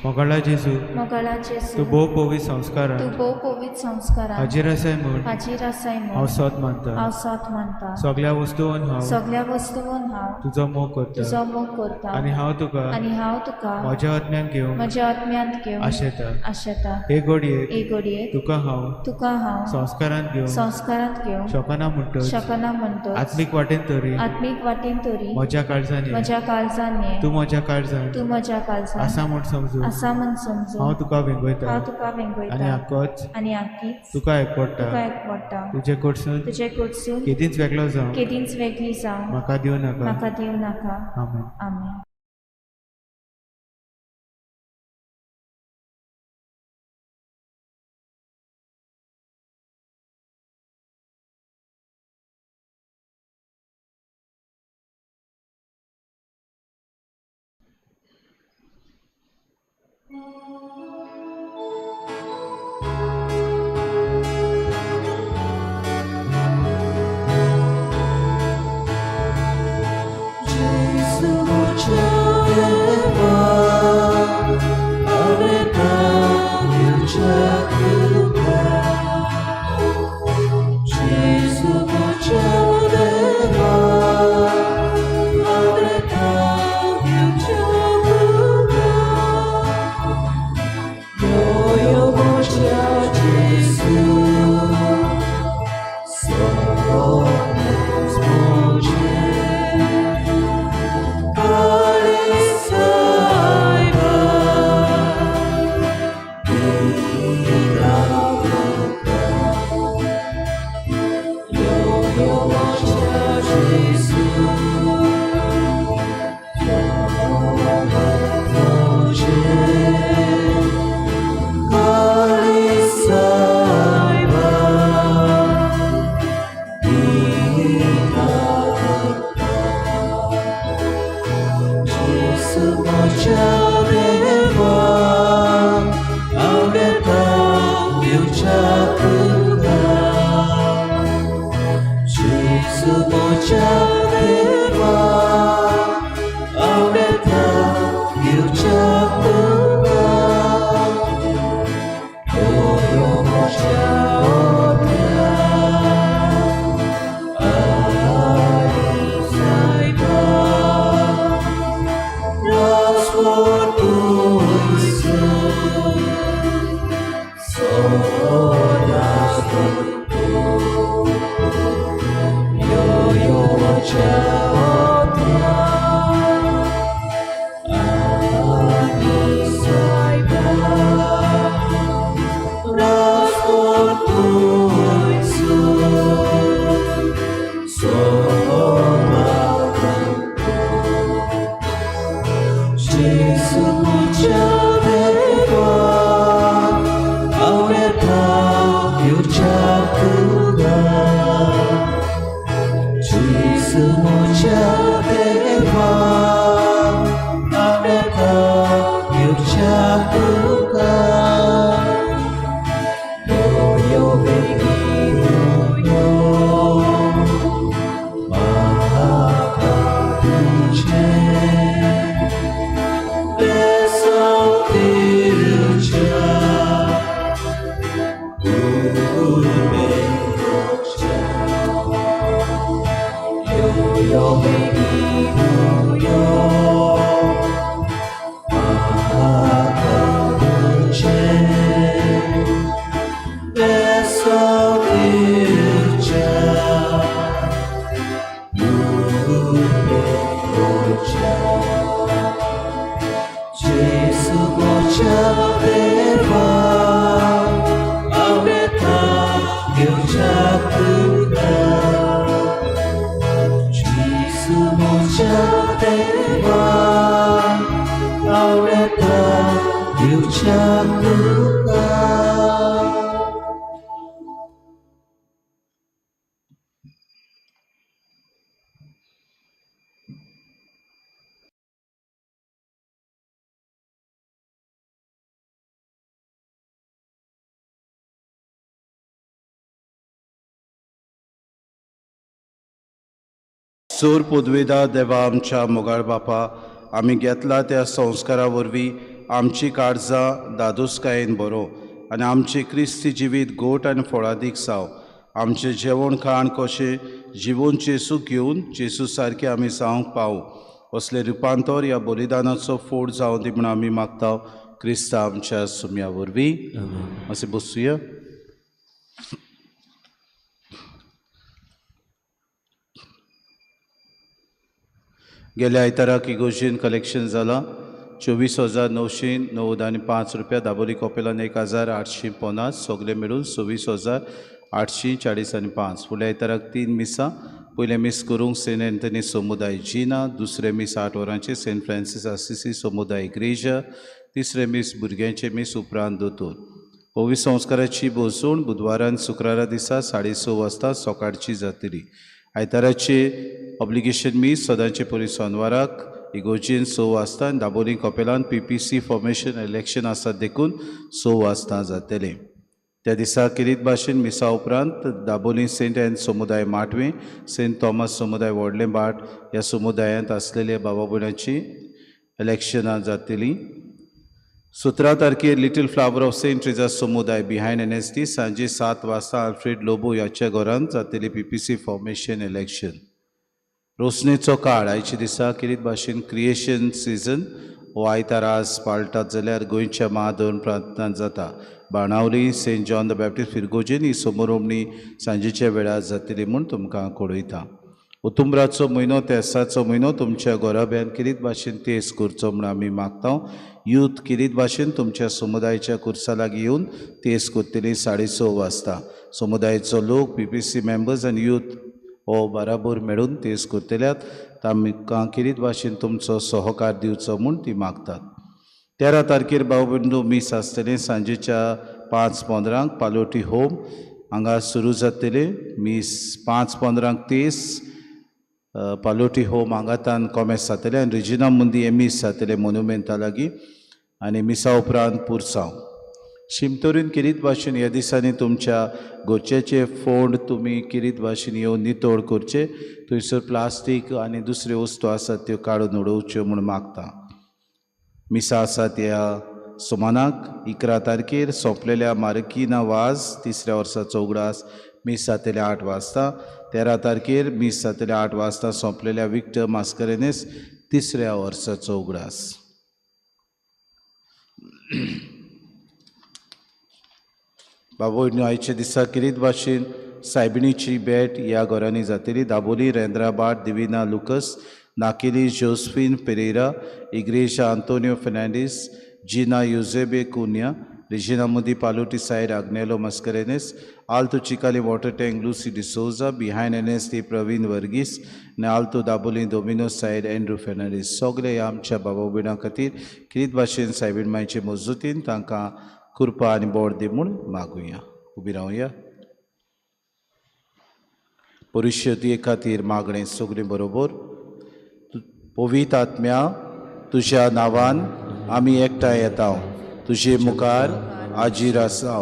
मोगाळा जेजू, मोगाळा जेजू, तूं भोव पवित्र संस्कारान तूं भोव पवित्र संस्कारान हाजीर आसाय म्हूण हाजीर आसाय म्हूण हांव सोत मानता. हांव सोत मानता. सगळ्या वस्तून हांव सगळ्या वस्तून हांव तुजो मोग करता तुजो मोग करता आनी हांव तुका आनी हांव तुका म्हज्या आत्म्यान घेवंक म्हज्या आत्म्यांत घेवंक आशेता. आशेता. हे घडयेक हे घडयेक तुका हांव तुका हांव संस्कारांत घेवंक संस्कारांत घेवंक शकना म्हणटच शकना म्हणटच आत्मीक वाटेन तरी आत्मीक वाटेन तरी म्हज्या काळजान ये. म्हज्या काळजान ये. तूं म्हज्या काळजान तूं म्हज्या काळजान आसा म्हूण समजून आसा म्हूण समजून हांव तुका वेंगयता हांव तुका वेंगयता आनी आकोच आनी आकीच तुका एकवडटा. तुका एकवडटा. तुजे कडसून तुजे कडसून केदींच वेगळो जावं केदींच वेगळी जावं म्हाका दिवं नाका. म्हाका दिवं नाका. आमेन. आमेन. सोर पुदवेदा देवा आमच्या मोगाळ बापा, आमी घेतला त्या संस्कारा वरवीं आमची काळजां दादोसकायेन बरो आनी आमचें क्रिस्ती जिवीत गोट आनी फळादीक जावं. आमचें जेवण खाण कशें जिवोन जेसूक घेवन जेसू सारकें आमी जावंक पावूं असलें रुपांतर ह्या बलिदानाचो फोड जावं दी म्हूण आमी मागता क्रिस्ता आमच्या सुम्या वरवीं. अशें बसुया. गेल्या आयताराक इगोर्जेन कलेक्शन जालां 24,995 रुपया. दाबोली कॉपेलान 1,850, सगळे मेळून 26,845. फुडल्या आयताराक 3 मिसां. पयलें मीस करूंक सेंट एंथनी समुदाय जिना, दुसरें मीस 8 वरांचेर सेंट फ्रांसीस आसिसी समुदाय इग्रेजा, तिसरें मीस भुरग्यांचें मीस उपरांत दोतोर. पवित्र संस्काराची भोसवण बुधवारान शुक्रारा दिसा 6:30 वाजता सकाळची जातली. आयताराचे ऑब्लिगेशन मीस सदांचे परी सोनवाराक इगोर्जेन 6 वाजता आनी दाबोली कपेलान PPC formation election आसा देखून 6 वाजता जातलें. त्या दिसा किरीत भाशेन मिसा उपरांत दाबोली सेंट एन समुदाय माटवे, सेंट थॉमस समुदाय व्हडलें भाट ह्या समुदायांत आसलेल्या बाबा भयणाची इलेक्शनां जातलीं. 17 तारखेर little flower of Saint Teresa समुदाय बिहायंड NSD सांजे 7 वाजता आल्फ्रेड लोबो ह्याच्या घरांत जातली PPC formation election. रोसणेचो काळ आयच्या दिसा किरीत भाशेन क्रिएशन सिजन हो आयतार आज पाळटात जाल्यार गोंयच्या महाधर्म प्रांतांत जाता. Benaulim Saint John the Baptist फिरगोजेन ही समोरोमणी सांजेच्या वेळार जातली म्हूण तुमकां कळयता. उतुंबराचो म्हयनो तेसाचो म्हयनो तुमच्या घराब्यान किरीत भाशेन तेस करचो म्हूण आमी मागता. यूथ किरीत भाशेन तुमच्या समुदायाच्या कुर्सा लागीं येवन तेस करतली 6:30 वाजता. समुदायाचो लोक PPC members आनी यूथ हो बराबर मेळून तेस करतल्यात. तांकां किरीत भाशेन तुमचो सहकार दिवचो म्हूण ती मागतात. 13 तारखेर भाव भयणींनो मीस आसतलें सांजेच्या 5:15 पालोटी होम हांगा सुरू जातलें मीस. 5:15 तेस पालोटी होम हांगातान कॉमेस जातलें आनी रिजिना मुंदी हें मीस जातलें मोनुमेंता लागीं आनी मिसा उपरांत पुरसांव. शिमतोरीन किरीत भाशेन ह्या दिसांनी तुमच्या घरच्याचे फोंड तुमी किरीत भाशेन येवन नितळ करचे. थंयसर प्लास्टीक आनी दुसऱ्यो वस्तू आसात त्यो काडून उडोवच्यो म्हूण मागता. मिसा आसा त्या सुमानाक 11 तारखेर सोंपलेल्या मारकिना वाज तिसऱ्या वर्साचो उगडास मीस जातलें 8 वाजता. 13 तारखेर मीस जातलें 8 वाजता सोंपलेल्या विक्टर मास्करेनेस तिसऱ्या वर्साचो उगडास. बाबू आयच्या दिसा किरीत भाशेन सायबिणीची भेट ह्या घरांनी जातली. Dabolim Rendrabhat Divina Lucas, Nakeli Josephine Pereira, Igreja Antonio Fernandes, Gina Eusebe Cunha, Regina Modi Paloti side Agnelo Mascarenhas, Alto Chicalim water tank Lucy D'Souza, behind NST Praveen Varghese आनी Alto Dabolim Domino side Andrew Fernandes. सगळे ह्या आमच्या बाबा भयणां खातीर किरीत भाशेन सायबीण मायचे मजूतीन तांकां कृपा आनी बोड दी म्हूण मागुया. उबी रावया. परिशदे खातीर मागणें सगळीं बरोबर. पवित्र आत्म्या तुज्या नांवान आमी एकठांय येता, तुजे मुखार हाजीर आसा.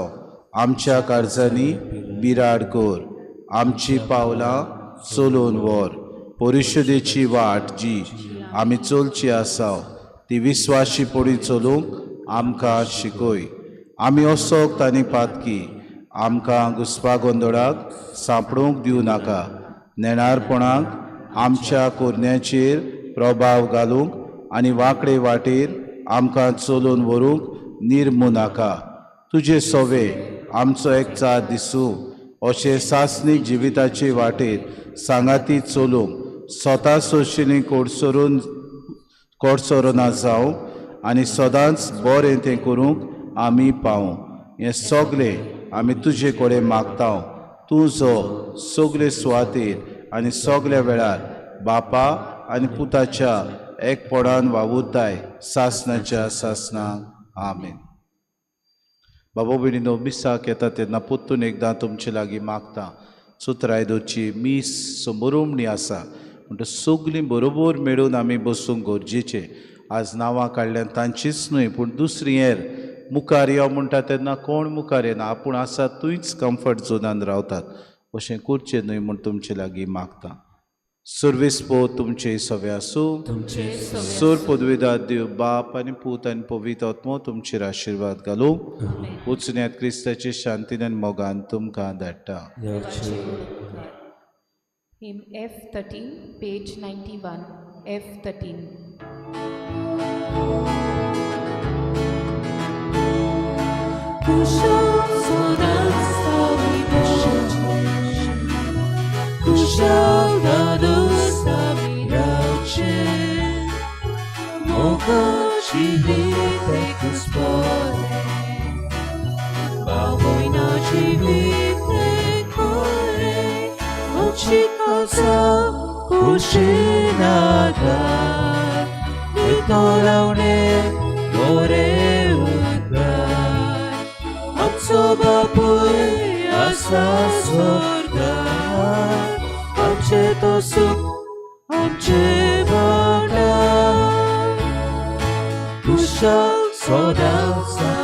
आमच्या काळजांनी बिराड कर, आमची पावलां चलोवन व्हर. परिशदेची वाट जी आमी चलची आसा ती विस्वाशीपणी चलूंक आमकां शिकय. आमी असोक्त आनी पातकी, आमकां घुस्पा गोंदळाक सांपडूंक दिवं नाका. नेणारपणाक आमच्या कोरण्याचेर प्रभाव घालूंक आनी वांकडे वाटेर आमकां चलोवन व्हरूंक निर्मू नाका. तुजे सोवे आमचो एकचार दिसूं अशें सासणीक जिविताचे वाटेर सांगाती चलूंक स्वता सोशिनी कोडसोरना जावं आनी सदांच बरें तें करूंक आमी पावूं. हें सगळें आमी तुजे कडेन मागता. तूं जो सगळे सुवातेर आनी सगळ्या वेळार बापा आनी पुताच्या एकपणान वावुरताय सासणाच्या सासणाक. आमेन. बाबा भयणीनो, मिसाक येता तेन्ना परतून एकदां तुमचे लागीं मागता. सुत्राय दवरची मीस समोरुमणी आसा म्हणटकच सगळीं बरोबर मेळून आमी बसूंक गरजेचें. आज नांवां काडल्यान तांचीच न्हय पूण दुसरी हेर मुखार यो म्हणटा तेन्ना कोण मुखार येना, आपूण आसा थंयच कम्फर्ट झोनान रावतात. अशें करचें न्हय म्हूण तुमचे लागीं मागता. सुर्वीस पो तुमचे सवे आसूं. तुमचे सोर पदवेदार देव बाप आनी पूत आनी पवित्र आत्मो तुमचेर आशिर्वाद घालूं. वचुन्यात क्रिस्ताचे शांतीन आनी मोगान तुमकां धाडटा. देवाचे Hymn F13, page 91. F13. कुशल आमचो बापूय आसा स्वर्गार, आमचें तो सुख आमचें भांडार, कुशल सदांच.